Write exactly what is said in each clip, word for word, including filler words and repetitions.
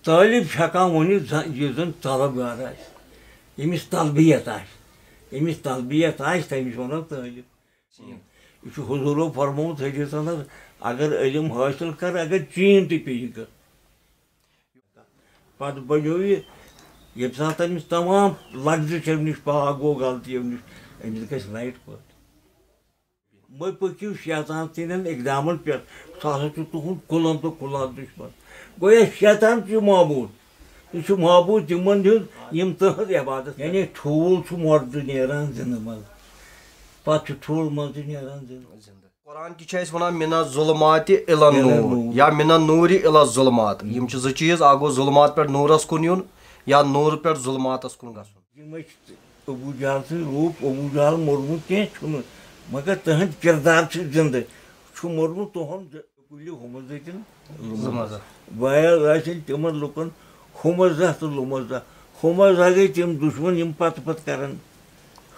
طٲلب چھُ ہٮ۪کان ؤنِتھ زَن، یُس زَن طلبگار آسہِ، ییٚمِس طلبیت آسہِ، ییٚمِس طلبیت آسہِ، تٔمِس وَنو طٲلب۔ یہِ چھُ حضوٗرو فرمومُت حدیثَن منٛز، اگر علم حٲصِل کر، اگر چین تہِ پیٚیہِ کر۔ پتہٕ بنیو یہِ، ییٚمہِ ساتہٕ أمِس تمام لفظ چھِ أمِس نِش پاک گوٚو، غلطی أمِس نِش، أمِس گژھِ right پٲٹھۍ۔ مٔہ پٔکِو شیطان سٕنٛدٮ۪ن اقدامن پٮ۪ٹھ، سُہ ہسا چھُ تُہُنٛد کُلن تہٕ کُلن دُشمن۔ گویا شیطان چھُ معبوٗد، یہِ چھُ معبوٗد تِمن ہُنٛد یِم تٕہٕنٛز عبادت کرن۔ یعنی ٹھوٗل چھُ مردٕ نیران زِنٛدٕ منٛز، پتہٕ چھُ ٹھوٗل منٛزٕ نیران زِنٛدٕ۔ قرآن تہِ چھُ اَسہِ وَنان، "من الظلمات الی النور" النور۔ یا "من النور الی الظلمات"۔ یِم چھِ زٕ چیٖز، اَکھ گوٚو ظُلمات پٮ۪ٹھ نوٗرَس کُن یُن یا نوٗرٕ پٮ۪ٹھ ظُلماتَس کُن گژھُن۔ یِم ٲسۍ ابوٗ جہل سٕنٛدۍ روٗپ، ابوٗ جہل موٚرمُت کینٛہہ چھُنہٕ، مگر تٕہٕنٛدۍ کِردار چھِ زِنٛدٕ۔ چھُ موٚرمُت تُہُنٛد کُلہِ ہُمہٕ زٲتٮ۪ن لُمہٕ زٲژ۔ باید آسن تِمن لُکن ہُمہٕ زہ تہٕ لُمہٕ زہ۔ ہُمہٕ زہ گٔے تِم دُشمن یِم پتہٕ پتہٕ کرن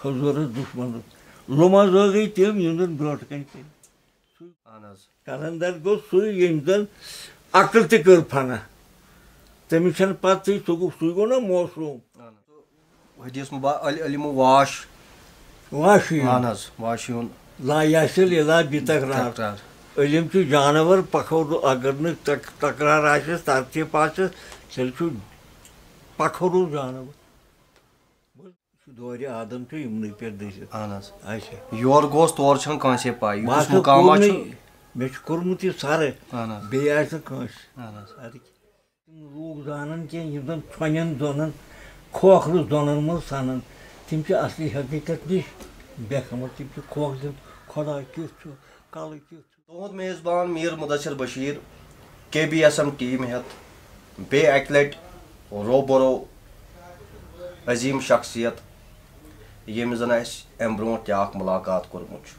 حضوٗرس دُشمنت۔ لُمہٕ زہ گٔے تِم یِم زن برونٛٹھ کنہِ پٔکۍ۔ اہن حظ۔ قلندر گوٚو سُے ییٚمۍ زن عقل تہِ کٔر فنا۔ تٔمِس چھنہٕ پتہٕے، سُہ گوٚو، سُے گوٚو نا معصوم۔ اہن حظ۔ حدیث مبا-، ال-، علم واش۔ واشی۔ اہن حظ، واشی ہُن۔ لا یصل الا بتکرار۔ تکرار۔ علم چھُ جانور، پکھو اگر نہٕ تک-، تکرار آسٮ۪س، ترتیب آسٮ۪س، تیٚلہِ چھُ پکھرو جانور۔ دورِ آدم چھُ یِمنٕے پٮ۪ٹھ دٔسِتھ۔ اہن حظ۔ اچھا۔ یور گوس، تور چھنہٕ کٲنٛسے پاے، بہٕ یُتھُس ہسا مقامہ کوٚر چھُ۔ نہٕ، مےٚ چھُ کوٚرمُت یہِ سرٕ، اہن حظ۔ بیٚیہِ آسہِ نہٕ کٲنٛسہِ۔ اہن حظ۔ اَدٕ کیٛاہ؟ تِم لوٗکھ زانن کینٛہہ، یِم زن ژھۄنٮ۪ن زۄنن، کھوکھرٕ زۄنن منٛز سنن، تِم چھِ اصلی حقیقت نِش بے خبر۔ تِم چھِ کھوکھ زن خۄدا کیُتھ چھُ، کلہٕ کیُتھ چھُ۔ تُہُنٛد میزبان میٖر مدثر بشیٖر، کے بی ایس ایم ٹیم ہٮ۪تھ بیٚیہِ اَکہِ لٹہِ روبرو عظیٖم شخصیت، ییٚمِس زن اَسہِ اَمہِ برونٛٹھ تہِ اکھ مُلاقات کوٚرمُت چھُ۔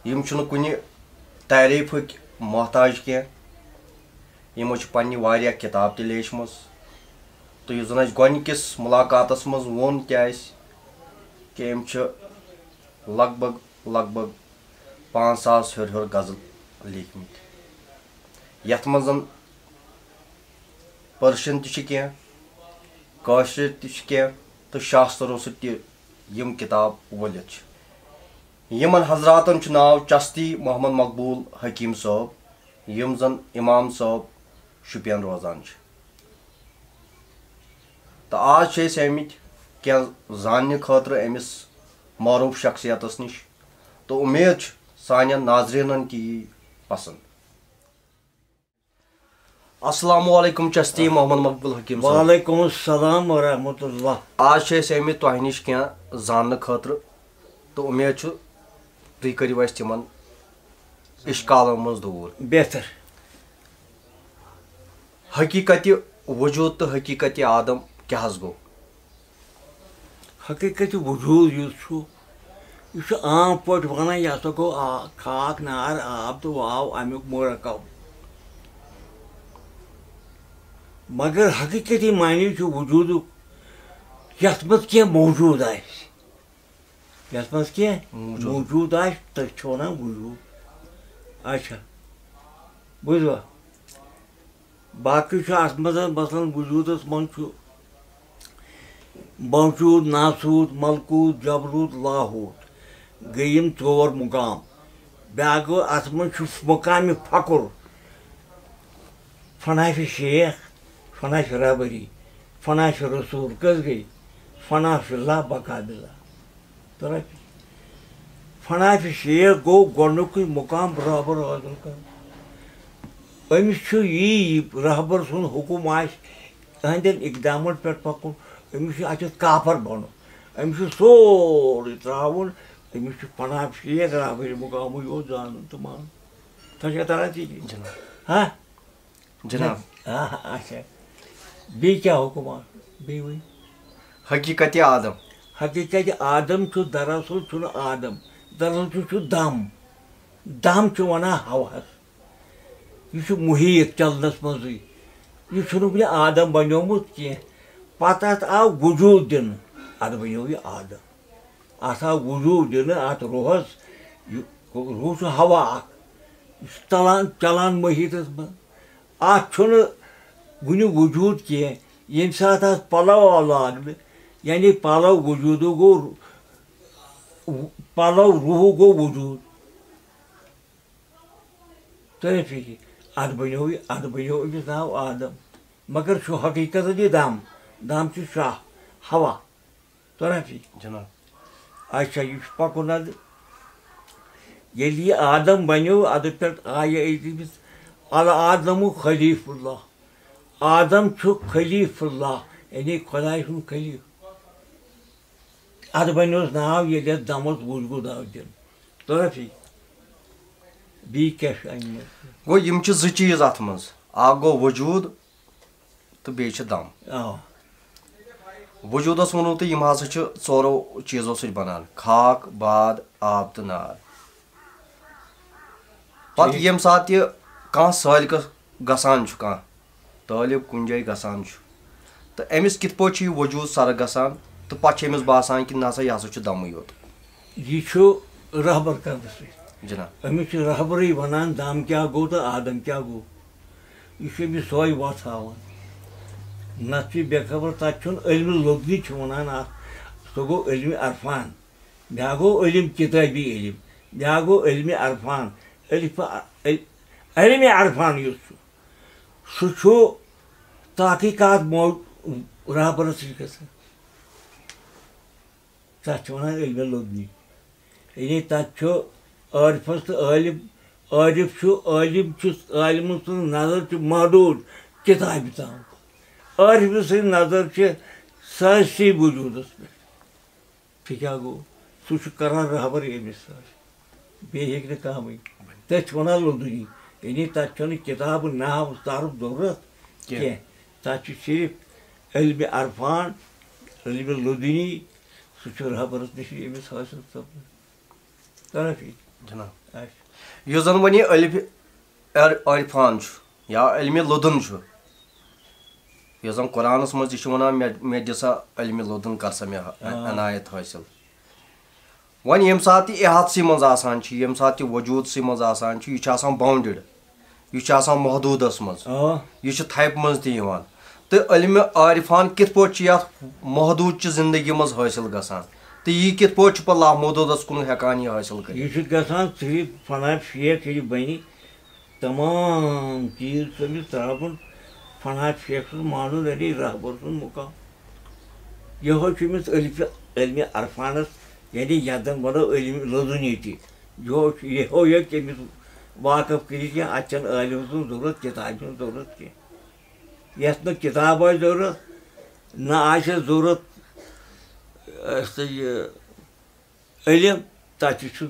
یِم چھِنہٕ کُنہِ تعریٖفٕکۍ محتاج کینٛہہ۔ یِمو چھِ پننہِ واریاہ کِتاب تہِ لیچھمٕژ۔ تہٕ یُس زن اَسہِ گۄڈنِکِس مُلاقاتس منٛز ووٚن تہِ اَسہِ کہِ أمۍ چھِ لگ بگ، لگ بگ پانٛژھ ساس ہیوٚر ہیوٚر غزل لیٖکھمٕتۍ، یَتھ منٛز زن پٔرشن تہِ چھِ کینٛہہ، کٲشرِ تہِ چھِ کینٛہہ تہٕ شاسترو سۭتۍ تہِ یِم کِتاب ؤلِتھ چھِ۔ یِمن حضراتن چھُ ناو چستی محمد مقبول حکیم صٲب، یِم زن امام صٲب شُپین روزان چھِ۔ تہٕ آز چھِ أسۍ آمٕتۍ کینٛہہ زاننہٕ خٲطرٕ أمِس معروٗف شخصیتس نِش، تہٕ اُمید چھِ سانٮ۪ن ناظریٖنن تہِ یی پسنٛد۔ السلام علیکم چستی محمد مقبول حکیم صٲب۔ وعلیکم السلام ورحمۃ اللہ۔ آز چھِ أسۍ آمٕتۍ تۄہہِ نِش کینٛہہ زاننہٕ خٲطرٕ، تہٕ اُمید چھُ تُہۍ کٔرِو اَسہِ تِمن اِشکالن منٛز دوٗر۔ بہتر۔ حقیٖقتِ وجوٗد تہٕ حقیٖقتِ آدم کیٛاہ حظ گوٚو؟ حقیٖقتِ وجوٗد یُس چھُ، یہِ چھُ عام پٲٹھۍ وَنان، یہِ ہسا گوٚو آ-، خاک، نار، آب تہٕ واو اَمیُک مرکب۔ مگر حقیٖقتی معنی چھُ وجوٗدُک، یَتھ منٛز کینٛہہ موجوٗد آسہِ۔ یَتھ منٛز کینٛہہ موجوٗد۔ موجوٗد آسہِ، تٔتھۍ چھِ وَنان وجوٗد۔ اچھا، بوٗزوا؟ باقٕے چھُ اَتھ منٛز، مثلاً، وجوٗدَس منٛز چھُ موجوٗد، ناسوٗد، ملکوٗت، جبروٗت، لاہوٗت، گٔے یِم ژور مُقام۔ بیٛاکھ گوٚو، اَتھ منٛز چھُ مُقامِ فقر، فنا فی شیخ، فنا فی رہبری، فنا فی رسول، کٔژ گٔے؟ فنا فی اللہ، بقا باللہ۔ ترقی۔ فنا فی شیخ گوٚو گۄڈٕنیُکُے مُقام رہبر حٲصِل کرُن۔ أمِس چھُ یی رہبر سُنٛد حُکُم آسہِ، تِہنٛدٮ۪ن اقدامن پٮ۪ٹھ پکُن، أمِس چھُ اَتٮ۪تھ کافر بنُن۔ أمِس چھُ سورُے ترٛاوُن، أمِس چھُ فنا فی شیخ رہبر مُقامٕے یوت زانُن تہٕ مانُن۔ تۄہہِ چھا تران فِکرِ؟ جناب۔ ہا؟ جناب۔ آ، اچھا۔ بیٚیہِ کیٛاہ حُکُم آو؟ بیٚیہِ ؤنِو۔ حقیٖقتِ آدم۔ حقیٖقتِ آدم چھُ، دراصل چھُنہٕ آدم، دراصل چھُ، چھُ دم۔ دم چھُ وَنان ہوہَس۔ یہِ چھُ محیط چلنَس منٛزٕے۔ یہِ چھُنہٕ وُنہِ آدم بنیومُت کینٛہہ۔ پتہٕ اَتھ آو وجوٗد دِنہٕ، اَدٕ بنیو یہِ آدم۔ اَتھ آو وجوٗد دِنہٕ، اَتھ روحَس، یہِ روح چھُ ہوا اَکھ، یہِ چھُ تلان، چلان محیطس منٛز۔ اَتھ چھُنہٕ وُنہِ وجوٗد کینٛہہ۔ ییٚمہِ ساتہٕ حظ پَلو آو لاگنہٕ، یعنی پَلو وجوٗدو گوٚو، پَلو روٗحُک گوٚو وجوٗد۔ تۄہہِ فِکرِ، اَتھ بَنیو یہِ، اَتھ بَنیو أمِس ناو آدم۔ مگر چھُ حقیٖقتَن یہِ دَم۔ دَم چھُ شاہ، ہوا۔ تۄہہِ فِکرِ؟ جناب۔ اچھا، یہِ چھُ پَکُن اَدٕ۔ ییٚلہِ یہِ آدم بَنیو، اَدٕ پٮ۪ٹھ آیہِ أتۍ أمِس، الآدم خلیف اللہ۔ آدم چھُ خلیف اللہ، یعنی خۄداے سُنٛد خلیف۔ اَتھ بَنیوس ناو، ییٚلہِ اَتھ دَمَس وُج گوٚو دَو دیُن۔ تۄہہِ فِکرِ؟ بیٚیہِ کیٛاہ چھُ اَمہِ منٛز؟ گوٚو، یِم چھِ زٕ چیٖز اَتھ منٛز۔ اَکھ گوٚو وجوٗد تہٕ بیٚیہِ چھِ دَم۔ آ۔ وجوٗدَس ووٚنوُ تۄہہِ، یِم ہسا چھِ ژورو چیٖزو سۭتۍ بَنان: خاک، باد، آب تہٕ نار۔ پَتہٕ ٹھیٖک۔ ییٚمہِ ساتہٕ یہِ کانٛہہ سٲلِکَس گژھان چھُ، کانٛہہ طٲلب کُنہِ جایہِ گژھان چھُ، تہٕ أمِس کِتھ پٲٹھۍ چھُ یہِ وجوٗد سرٕ گژھان تہٕ پَتہٕ چھُ أمِس باسان کہِ نہ سا، یہِ ہسا چھُ دَمٕے یوت؟ یہِ چھُ رہبر کرنہٕ سۭتۍ۔ جناب۔ أمِس چھِ رہبرٕے وَنان، دَم کیٛاہ گوٚو تہٕ آدم کیٛاہ گوٚو۔ یہِ چھُ أمِس سۄے وَتھ ہاوان۔ نَتہٕ چھُ یہِ بے خبر، تَتہِ چھُنہٕ علمِ لدُنی چھِ وَنان اَتھ، سُہ گوٚو علمِ عرفان۔ بیٛاکھ گوٚو علم کتابی علم، بیٛاکھ گوٚو علمِ عرفان۔ علف-، عل-، علمِ عرفان یُس چھُ، سُہ چھُ تحقیقات مو-، رہبرس نِش گژھان۔ تَتھ چھِ وَنان علمِ لدُنی۔ یعنی تَتہِ چھُ عارفَس تہٕ عٲلِم، عارف چھُ، عٲلِم چھُ، عٲلِمہٕ سٕنٛز نظر چھِ محدوٗد کِتابہِ تام۔ عارفہٕ سٕنٛز نظر چھِ سٲرسٕے وجوٗدَس پٮ۪ٹھ۔ سُہ کیٛاہ گوٚو؟ سُہ چھُ کران رہبر أمِس سۭتۍ۔ بیٚیہِ ہیٚکہِ نہٕ کانٛہہ ؤنِتھ۔ تٔتھۍ چھِ وَنان لدُنی۔ یعنی تَتہِ چھُنہٕ کِتابہٕ نحو صرف ضروٗرت کینٛہہ۔ کینٛہہ۔ تَتہِ چھُ صرف علمِ عرفان، علمِ لدُنی، سُہ چھُ رہبرس نِش أمِس حٲصِل سَپدان۔ تَران فِکرِ؟ جناب۔ اچھا۔ یُس زَن وۄنۍ یہِ علمِ عر-، عرفان چھُ یا علمِ لدُن چھُ، یُس زَن قرآنَس منٛز تہِ چھُ وَنان، مےٚ، مےٚ دِ سا علمِ لدُن، کر سا مےٚ آ۔ عنایت حٲصِل۔ وۄنۍ ییٚمہِ ساتہٕ تہِ احاطسٕے منٛز آسان چھُ، ییٚمہِ ساتہٕ تہِ وجوٗدسٕے منٛز آسان چھُ، یہِ چھُ آسان bounded، یہِ چھُ آسان محدوٗدَس منٛز، آ۔ یہِ چھُ تھپہِ منٛز تہِ یِوان۔ تہٕ علمِ عارفان کِتھ پٲٹھۍ چھُ یَتھ محدوٗد چہِ زندگی منٛز حٲصِل گژھان؟ تہٕ یہِ کِتھ پٲٹھۍ چھُ پَتہٕ لامحدوٗدَس کُن ہٮ۪کان یہِ حٲصِل کٔرِتھ؟ یہِ چھُ گژھان صرف فنا شیخ ییٚلہِ بَنہِ، تمام چیٖز چھُ أمِس ترٛاوُن فنا شیخ سُنٛد مانُن، یعنی رہبر سُنٛد مُقام۔ یِہوٚے چھُ أمِس علفِ، علمِ عرفانَس، یعنی یَتھ زَن وَنو علمِ لدُنی تہِ۔ یِہوٚے چھُ، یِہوٚے ہیٚکہِ أمِس واقف کٔرِتھ کینٛہہ، اَتھ چھَنہٕ عٲلِم سٕنٛز ضروٗرت، کِتابہِ ہٕنٛز ضروٗرت کینٛہہ۔ یَتھ نہٕ کِتاب آسہِ ضروٗرت، نہ آسٮ۪س ضروٗرت، یہِ ہسا یہِ علم، تَتہِ چھُ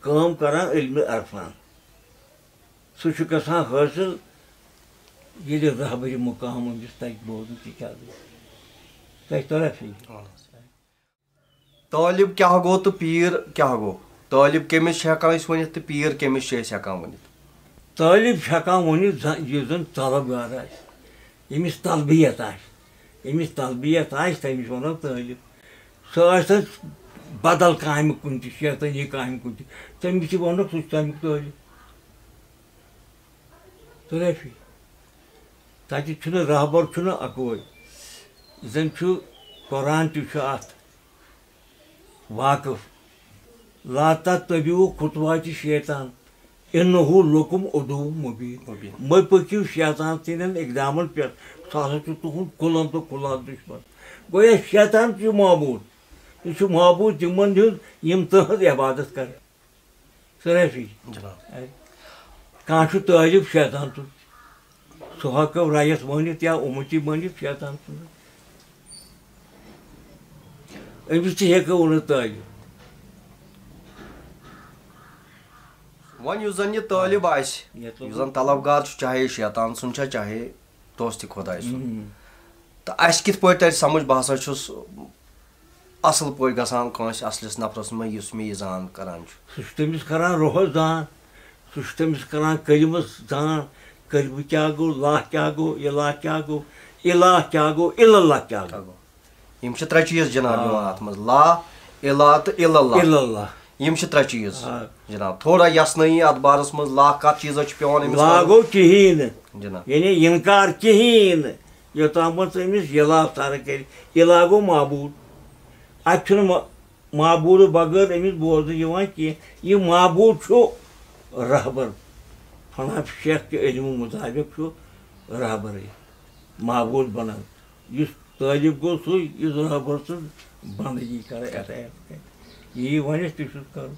کٲم کران علمِ عرفان۔ سُہ چھُ گژھان حٲصِل، ییٚلہِ رہبرِ مُقام أمِس تَتہِ بوزُن تہِ کیٛاہ گوٚو۔ تۄہہِ تَران فِکرِ؟ طٲلب کیٛاہ گوٚو تہٕ پیٖر کیٛاہ گوٚو؟ طٲلب کٔمِس چھِ ہٮ۪کان أسۍ ؤنِتھ تہٕ پیٖر کٔمِس چھِ أسۍ ہٮ۪کان ؤنِتھ؟ طٲلب چھِ ہٮ۪کان ؤنِتھ زَن، یُس زَن طلبگار آسہِ، ییٚمِس طلبیت آسہِ، ییٚمِس طلبیت آسہِ، تٔمِس وَنو طٲلب۔ سُہ آسہِ تَتھ بدل کامہِ کُنہِ تہِ، شیطٲنی کامہِ کُنہِ تہِ، تٔمِس تہِ وَنو سُہ چھُ تَمیُک طٲلب۔ تُلے فِکرِ؟ تَتہِ چھُنہٕ رہبر، چھُنہٕ اَکوے۔ زَن چھُ قرآن تہِ چھُ اَتھ واقف۔ لا تتبعوا خطوات شیطان، انہ لکم عدو مبین۔ مبین۔ مہ پٔکِو شیطان سٕنٛدٮ۪ن اقدامن پٮ۪ٹھ۔ سُہ ہسا چھُ تُہُنٛد کُلن تہٕ کُلن دُشمن۔ گویا شیطان چھُ معبوٗد۔ یہِ چھُ معبوٗد تِمن ہُنٛد یِم تٕہٕنٛز عبادت کرن۔ سُہ رفیع۔ جناب۔ کانٛہہ چھُ طٲلب شیطان سُنٛد۔ سُہ ہٮ۪کو رعیت مٲنِتھ یا اُمتی مٲنِتھ شیطان سُنٛد۔ أمِس تہِ ہٮ۪کو ؤنِتھ طٲلب۔ وۄنۍ یُس زن یہِ طٲلب آسہِ، یتھ یُس زن طلبگار چھُ، چاہے شیطان سُنٛد چھا، چاہے دوست خۄداے سُنٛد۔ ہم۔ تہٕ اَسہِ کِتھ پٲٹھۍ تَرِ سمجھ، بہٕ ہسا چھُس اَصٕل پٲٹھۍ گژھان کٲنٛسہِ اَصلِس نفرَس منٛز، یُس مےٚ یہِ زان کران چھُ؟ سُہ چھُ تٔمِس کران روحَس زان، سُہ چھُ تٔمِس کران کلمَس زان، کلمہٕ کیٛاہ گوٚو، لا کیٛاہ گوٚو، الہ کیٛاہ گوٚو، الہ کیٛاہ گوٚو، الا اللہ کیٛاہ گوٚو۔ یِم چھِ ترٛےٚ چیٖز جناب آ۔ یِوان اَتھ منٛز، لا، الہ تہٕ الا اللہ۔ الا اللہ۔ یِم چھِ ترٛےٚ چیٖز۔ آ۔ جناب، تھوڑا یَژنٲیی اَتھ بارَس منٛز، لا کَتھ چیٖزَس چھُ پٮ۪وان أمِس لا کرُن؟ گوٚو کِہیٖنۍ نہٕ۔ جناب۔ یعنی انکار کِہیٖنۍ نہٕ، یوٚتام پتہٕ أمِس یہِ لا سر کرِ۔ یہِ لا گوٚو معبوٗد۔ اتہِ چھُنہٕ ما-، معبوٗدٕ بغٲر أمِس بوزنہٕ یِوان کینٛہہ۔ یہِ معبوٗد چھُ رہبر۔ فنا شیخ کہِ علمہٕ مطابق چھُ رہبرٕے معبوٗد بنان۔ یُس طٲلب گوٚو سُے، یُس رہبر سٕنٛز بندگی کرِ، عطایت کرِ۔ یی ونٮ۪س تہِ چھُس کرُن۔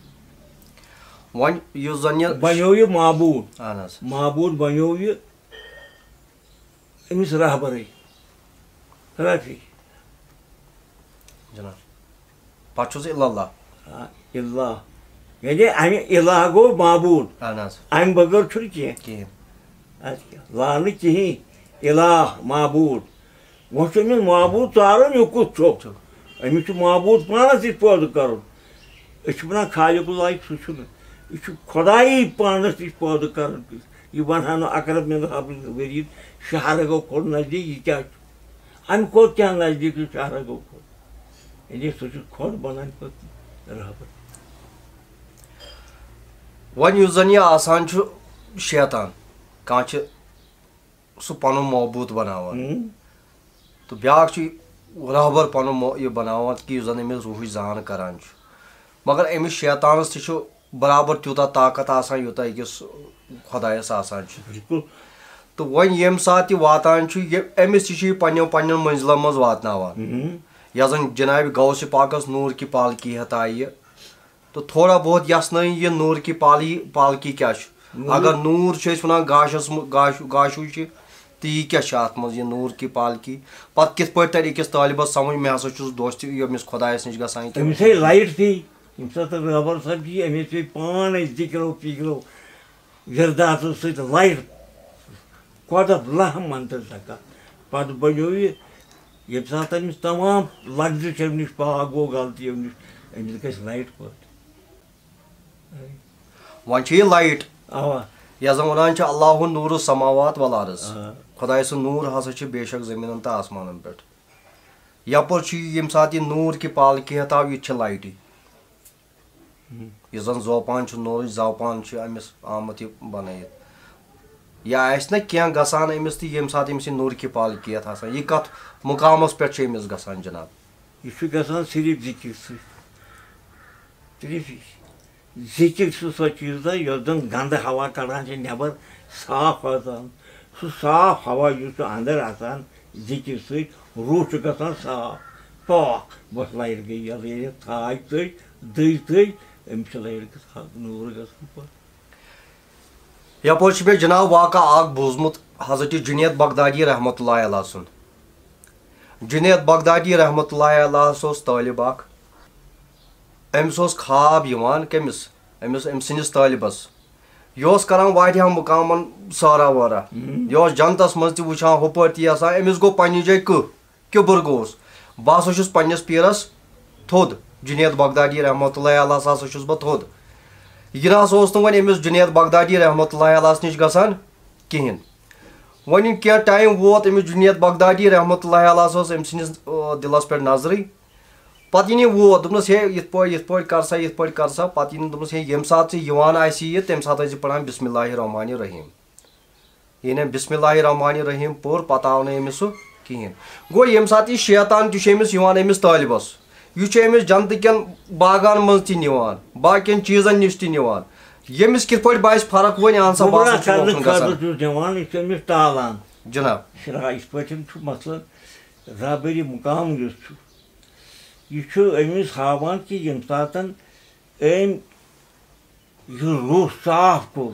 وۄنۍ یُس زن یہِ بنیو یہِ معبوٗد۔ اہن حظ۔ معبوٗد بنیو یہِ أمِس رہبرٕے۔ رفیع۔ جناب۔ پتہٕ چھُس الا اللہ۔ آ، اللہ۔ یعنی امہِ الہ گوٚو معبوٗد۔ اہن حظ۔ امہِ بغٲر چھُنہٕ کینٛہہ۔ کِہیٖنۍ۔ اَدٕ کیٛاہ؟ لا نہٕ کِہیٖنۍ۔ الہ، معبوٗد۔ وۄنۍ چھُ أمِس معبوٗد ژارُن، یہِ کُس چھُ؟ چھُ۔ أمِس چھُ معبوٗد پانس نِش پٲدٕ کرُن۔ أسۍ چھِ ونان خالق اللہ، سُہ چھُنہٕ۔ یہِ چھُ خۄدایی پانس نِش پٲدٕ کران۔ یہِ ونہٕ ہا نہٕ اقرب من حافظ ورید شہرگو کھۄتہٕ نزدیٖک، یہِ کیٛاہ چھُ؟ امہِ کھۄتہٕ کیٛاہ نزدیٖک چھُ شہرگو کھۄتہٕ؟ ییٚلہِ سُہ چھُ خۄد بنان پتہٕ رہبر۔ وۄنۍ یُس زن یہِ آسان چھُ شیطان، کانٛہہ چھُ سُہ پنُن معبوٗد بناوان۔ ہُم۔ تہٕ بیٛاکھ چھُ رہبر پنُن مو-، یہِ بناوان کہِ یُس زن أمِس روحٕچ زان کران چھُ۔ مگر أمِس شیطانس تہِ چھُ برابر تیوٗتاہ طاقت آسان، یوٗتاہ أکِس خۄدایس آسان چھُ۔ بِلکُل۔ تہٕ وۄنۍ ییٚمہِ ساتہٕ یہِ واتان چھُ، یہِ، أمِس تہِ چھُ یہِ پننٮ۪ن پننٮ۪ن منزلن منٛز واتناوان۔ مُہم۔ یۄس زن جناب غوث پاکس نوٗر کی پالکی ہٮ۪تھ آیہِ، تہٕ تھوڑا بہت یژھنٲیِن یہِ نوٗر کی پالی-، پالکی کیٛاہ چھُ۔ نوٗر۔ اگر نوٗر چھِ أسۍ ونان گاشس منٛز، گاش-، گاشُے چھُ، تہٕ یہِ کیٛاہ چھُ اتھ منٛز یہِ نوٗر کی پالکی؟ پتہٕ کِتھ پٲٹھۍ ترِ أکِس طٲلبس سمجھ، مےٚ ہسا چھُس دوستہِ ییٚمِس خۄدایس نِش گژھان یہِ کیٛاہ؟ أمِس ہے لایٹ تھی، ییٚمہِ ساتہٕ رہبر صٲب جی، أمِس پے پانے ذِکرو فِکرو وِرداتو سۭتۍ لایٹ۔ قۄدرت لہہ منتر زکات۔ پتہٕ بنیو یہِ، ییٚمہِ ساتہٕ أمِس تمام لغزشو نِش پاک گوٚو، غلطیو نِش، أمِس گژھِ لایٹ پٲٹھۍ۔ وۄنۍ چھِ یہِ لایٹ۔ اوا۔ یَتھ زَن وَنان چھِ اللہ نور السماوات والارض۔ آ۔ خۄداے سُنٛد نوٗر ہسا چھِ بے شک زٔمیٖنَن تہٕ آسمانَن پٮ۪ٹھ۔ یَپٲرۍ چھُ یہِ، ییٚمہِ ساتہٕ یہِ نوٗر کہِ پالکہِ ہٮ۪تھ آو، یہِ تہِ چھِ لایٹٕے۔ ہُم۔ یُس زَن زوپان چھُ، نوٗرٕچ زوپان چھِ أمِس آمُت یہِ بَنٲیِتھ۔ یہِ آسہِ نہ کینٛہہ گژھان أمِس تہٕ ییٚمہِ ساتہٕ أمِس یہِ نوٗر کہِ پالکہِ ہٮ۪تھ آسان، یہِ کَتھ مُقامَس پٮ۪ٹھ چھُ أمِس گژھان جِناب؟ یہِ چھُ گژھان صرف ذِکِر سۭتۍ۔ صرف یہِ۔ ذِکِر چھُ سۄ چیٖزا یۄس زَن گنٛدٕ ہوا کَڑان چھِ نٮ۪بَر، صاف آسان۔ سُہ صاف ہوا یُس چھُ اَندَر آسان، ذِکِر سۭتۍ روح چھُ گژھان صاف، پاک۔ بَس لایِٹ گٔے یَلہٕ، ییٚلہِ ژھاے ژٔج، دٔج ژٔج، أمِس چھِ لایِٹ گژھان، نوٗر گژھان پَتہٕ۔ یَپٲرۍ چھُ مےٚ جِناب واقعہ اَکھ بوٗزمُت حضرت جُنید بغدادی رحمتہ اللہ علیہ سُنٛد۔ جُنید بغدادی رحمتہ اللہ علیہ اوس طٲلب اَکھ۔ أمِس اوس خواب یِوان، کٔمِس؟ أمِس، أمۍ سٕنٛدِس طٲلبَس۔ یہِ اوس کران واریاہَن مُقامَن سٲرا وٲرا۔ ہُم۔ یہِ اوس جنتَس منٛز تہِ وٕچھان، ہُپٲرۍ تہِ یَژھان۔ أمِس گوٚو پنٛنہِ جایہِ کٕہ، کِبُر گوٚوُس۔ بہٕ ہسا چھُس پنٛنِس پیٖرَس تھوٚد، جُنید بغدادی رحمتہ اللہ علیہ ہسا چھُس بہٕ تھوٚد۔ یہِ نہ ہسا اوس نہٕ وۄنۍ أمِس جُنید بغدادی رحمتہ اللہ علیہَس نِش گژھان کِہیٖنۍ۔ وۄنۍ ییٚلہِ کینٛہہ ٹایم ووت، أمِس جُنید بغدادی رحمتہ اللہ علیہَس ٲس أمۍ سٕنٛدِس، آ، دِلَس پٮ۪ٹھ نظرٕے۔ پتہٕ ییٚلہِ یہِ ووت، دوٚپنَس، "ہے، یِتھ پٲٹھۍ، یِتھ پٲٹھۍ کر سا، یِتھ پٲٹھۍ کر سا۔" پتہٕ ییٚلہِ دوٚپنَس، "ہے، ییٚمہِ ساتہٕ ژٕ یِوان آسہِ یہِ، تَمہِ ساتہٕ ٲسۍ زِ پران بسم اللہ الرحمن الرحیم۔" ییٚلہِ أمۍ بسم اللہ الرحمن الرحیم پوٚر، پتہٕ آو نہٕ أمِس سُہ کِہیٖنۍ۔ گوٚو، ییٚمہِ ساتہٕ یہِ شیطان تہِ چھُ أمِس یِوان، أمِس طٲلبَس، یہِ چھُ أمِس جنتہٕ کٮ۪ن باغن منٛز تہِ نِوان، باقین چیٖزن نِش تہِ نِوان۔ ییٚمِس کِتھ پٲٹھۍ باسہِ فرق وۄنۍ، اہن سا، بہٕ گمراہ ہسا چھُس کرنہٕ اوکُن گژھان۔ خٲطرٕ چھُس دِوان، یہِ چھُ أمِس ٹالان۔ جناب۔ شرا-، یِتھ پٲٹھۍ چھُ مثلاً رہبری مقام یُس چھُ، یہِ چھُ أمِس ہاوان کہِ ییٚمہِ ساتَن أمۍ یہِ روح صاف کوٚر،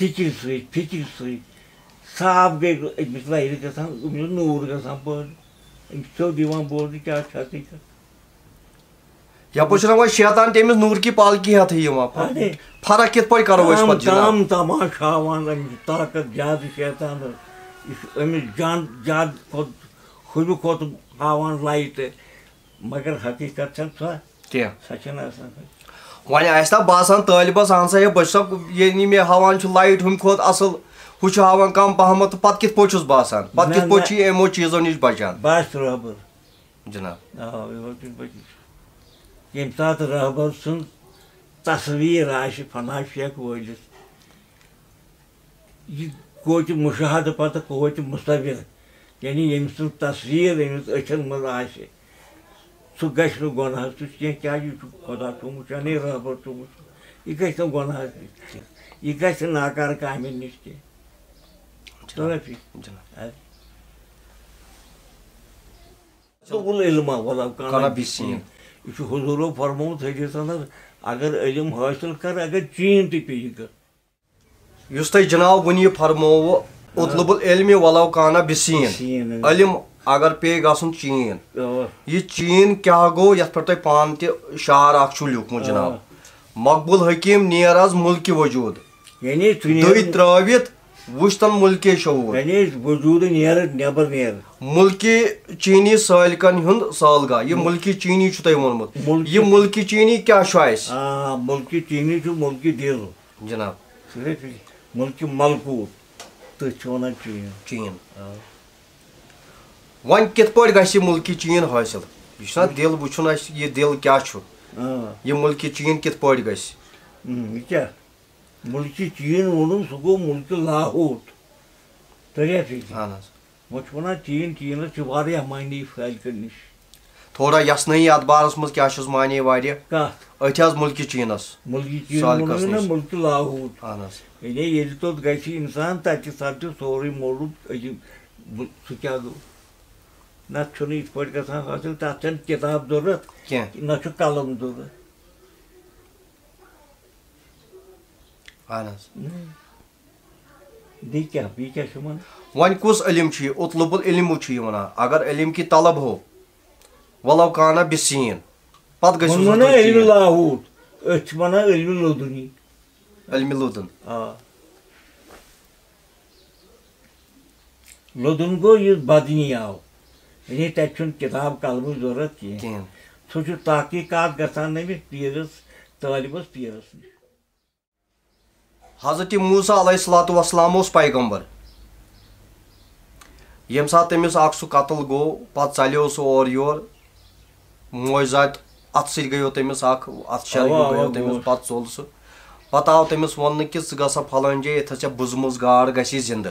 ذِکِر سۭتۍ، فِکرِ سۭتۍ، صاف گٔے أمِس لَرِ گژھان، أمِس نوٗر گژھان پٲدٕ، أمِس سیوٚد یِوان بوزنہٕ کیٛاہ چھُ حقیٖقت۔ یَپٲرۍ چھُنہ وۄنۍ شیطان تہِ أمِس نوٗر کی پالکی ہٮ۪تھٕے یِوان۔ اَدے۔ فرق کِتھ پٲٹھۍ کَرو أسۍ کم، پَتہٕ جِناب؟ کم تماش ہاوان، أمِس چھِ طاقت زیادٕ شیطانَس، یہِ چھُ أمِس جان زیادٕ کھۄتہٕ، ہُمہِ کھۄتہٕ ہاوان لایٹہٕ، مگر حقیٖقت چھَنہٕ سۄ۔ کینٛہہ۔ سۄ چھَنہٕ آسان۔ وۄنۍ آسہِ نا باسان طٲلبَس، اَہن سا، ہے، بہٕ چھُسا، ییٚلہِ یہِ مےٚ ہاوان چھُ لایٹ ہُمہِ کھۄتہٕ اَصٕل، ہُہ چھُ ہاوان کَم پَہمَتھ، تہٕ پَتہٕ کِتھ پٲٹھۍ چھُس باسان؟ پَتہٕ نہ، کِتھ پٲٹھۍ نہ۔ چھُ یہِ یِمو چیٖزو نِش بَچان؟ بَس رۄبَس۔ جِناب۔ آ، یِہوٚے چھُس بہٕ۔ ییٚمہِ ساتہٕ رہبر سٕنٛز تصویٖر آسہِ فنا شیخ وٲلِس، یہِ قوتِ مُشاہدٕ پتہٕ قوتِ مُصَوِّر، یعنی ییٚمۍ سٕنٛز تصویر أمِس أچھن منٛز آسہِ، سُہ گژھِ نہٕ گۄناہس نِش کینٛہہ، کیٛازِ یہِ چھُ خۄدا تھوٚومُت، یعنی رہبر تھوٚومُت، یہِ گژھِ نہٕ گۄناہس نِش کینٛہہ، یہِ گژھِ نہٕ ناکارٕ کامٮ۪ن نِش کینٛہہ۔ جناب، چھُنہ ٹھیٖک؟ جناب۔ اَدٕ اطلبوا العلم ولو کان کان بسین۔ بسین۔ یہِ چھُ حضوٗرو فرمومُت حدیثس اندر، اگر علم حٲصِل کر، اگر چیٖن تہِ پیٚیہِ کر۔ یُس تۄہہِ جناب وُنہِ یہِ فرمووُ، آ۔ اطلبوا العلم ولو کان بسین۔ بسین۔ علم اگر پیٚیہِ گژھُن چیٖن۔ آ۔ یہِ چیٖن کیٛاہ گوٚو یتھ پٮ۪ٹھ تۄہہِ پانہٕ تہِ شعر اکھ چھُو لیوٗکھمُت جناب؟ آ۔ مقبول حکیم نیر از ملکِ وجود۔ یعنی ژٕ نیر۔ دٔے ترٲوِتھ وُچھ تن ملکِ شعور۔ یعنی وجودٕ نیر، نٮ۪بر نیر۔ ملکِ چیٖنی سٲلکن ہُنٛد سٲلگاہ۔ یہِ مُل-، ملکِ چیٖنی چھُ تۄہہِ ووٚنمُت۔ مُلکِ یہِ ملکِ چیٖنی کیٛاہ چھُ اَسہِ؟ آ، ملکِ چیٖنی چھُ ملکِ دِل۔ جناب۔ صحیح، صحیح۔ ملکِ ملکوٗت۔ تٔتھۍ چھِ وَنان چیٖن۔ چیٖن۔ آ۔ وۄنۍ کِتھ پٲٹھۍ گژھِ یہِ ملکِ چیٖن حٲصِل؟ یہِ چھُنہ دِل وٕچھُن اَسہِ، یہِ دِل کیٛاہ چھُ؟ آ۔ یہِ ملکِ چیٖن کِتھ پٲٹھۍ گژھِ؟ اۭں، یہِ کیٛاہ؟ ملکِ چیٖن ووٚنُم، سُہ گوٚو ملکِ لاہوت۔ تٔریٛا فِکرِ؟ اہن حظ۔ وۄنۍ چھِ وَنان چیٖن، چیٖنَس چھِ واریاہ معنی سالکَن نِش۔ تھوڑا یَژھنٲیی اَتھ بارَس منٛز کیٛاہ چھُس معنی واریاہ۔ کَتھ؟ أتھۍ حظ ملکِ چیٖنَس۔ ملکِ چیٖن سالکَس ووٚنُے نہ نِش۔ ملکِ لاہوت۔ اہن حظ۔ یعنی ییٚلہِ توٚت گژھِ اِنسان، تَتہِ سَپدِ سورُے معلوٗم، أکِم، بہٕ، سُہ کیٛاہ گوٚو۔ نَتہٕ چھُنہٕ یِتھ پٲٹھۍ گژھان حٲصِل، تَتھ چھَنہٕ کِتاب ضوٚرَتھ، کینٛہہ۔ نہ چھُ قلم ضوٚرَتھ۔ اہن حظ۔ بیٚیہِ کیٛاہ، بیٚیہِ کیٛاہ چھُ وَنان؟ وۄنۍ کُس علم چھُ یہِ؟ اطلب العلم چھُ یہِ وَنان۔ اگر علم کی طلب ہو، ولو کانہ بسین، پتہٕ گٔژھِو ووٚنمو سا نا تُہۍ علمِ چیٖز۔ لاہوت، أسۍ چھِ وَنان علمِ لدُنی۔ علمِ لدُن۔ آ۔ لدُن گوٚو یُس بدنی آو۔ یعنی تَتہِ چھُنہٕ کِتاب قلمٕچ ضوٚرَتھ کینٛہہ۔ کِہیٖنۍ۔ سُہ چھُ تحقیٖقات گژھان أمِس پیٖرَس، طٲلبَس پیٖرَس نِش۔ حضرت موسیٰ علیہ الصلوۃ والسلام اوس پیغمبر۔ ییٚمہِ ساتہٕ تٔمِس اکھ سُہ قتل گوٚو، پتہٕ ژَلیو سُہ اورٕ یور، معجزات اَتھٕ سۭتۍ گٔیو تٔمِس اکھ، اَتھٕ شرگیو اَوا، گٔیو اَوا، تٔمِس، گوٚو۔ پتہٕ ژوٚل سُہ۔ پتہٕ آو تٔمِس وَننہٕ کہِ ژٕ گژھ سا فلٲنۍ جایہِ، ییٚتہِ ہسا بٕزمٕژ گاڈ گژھی زِندٕ۔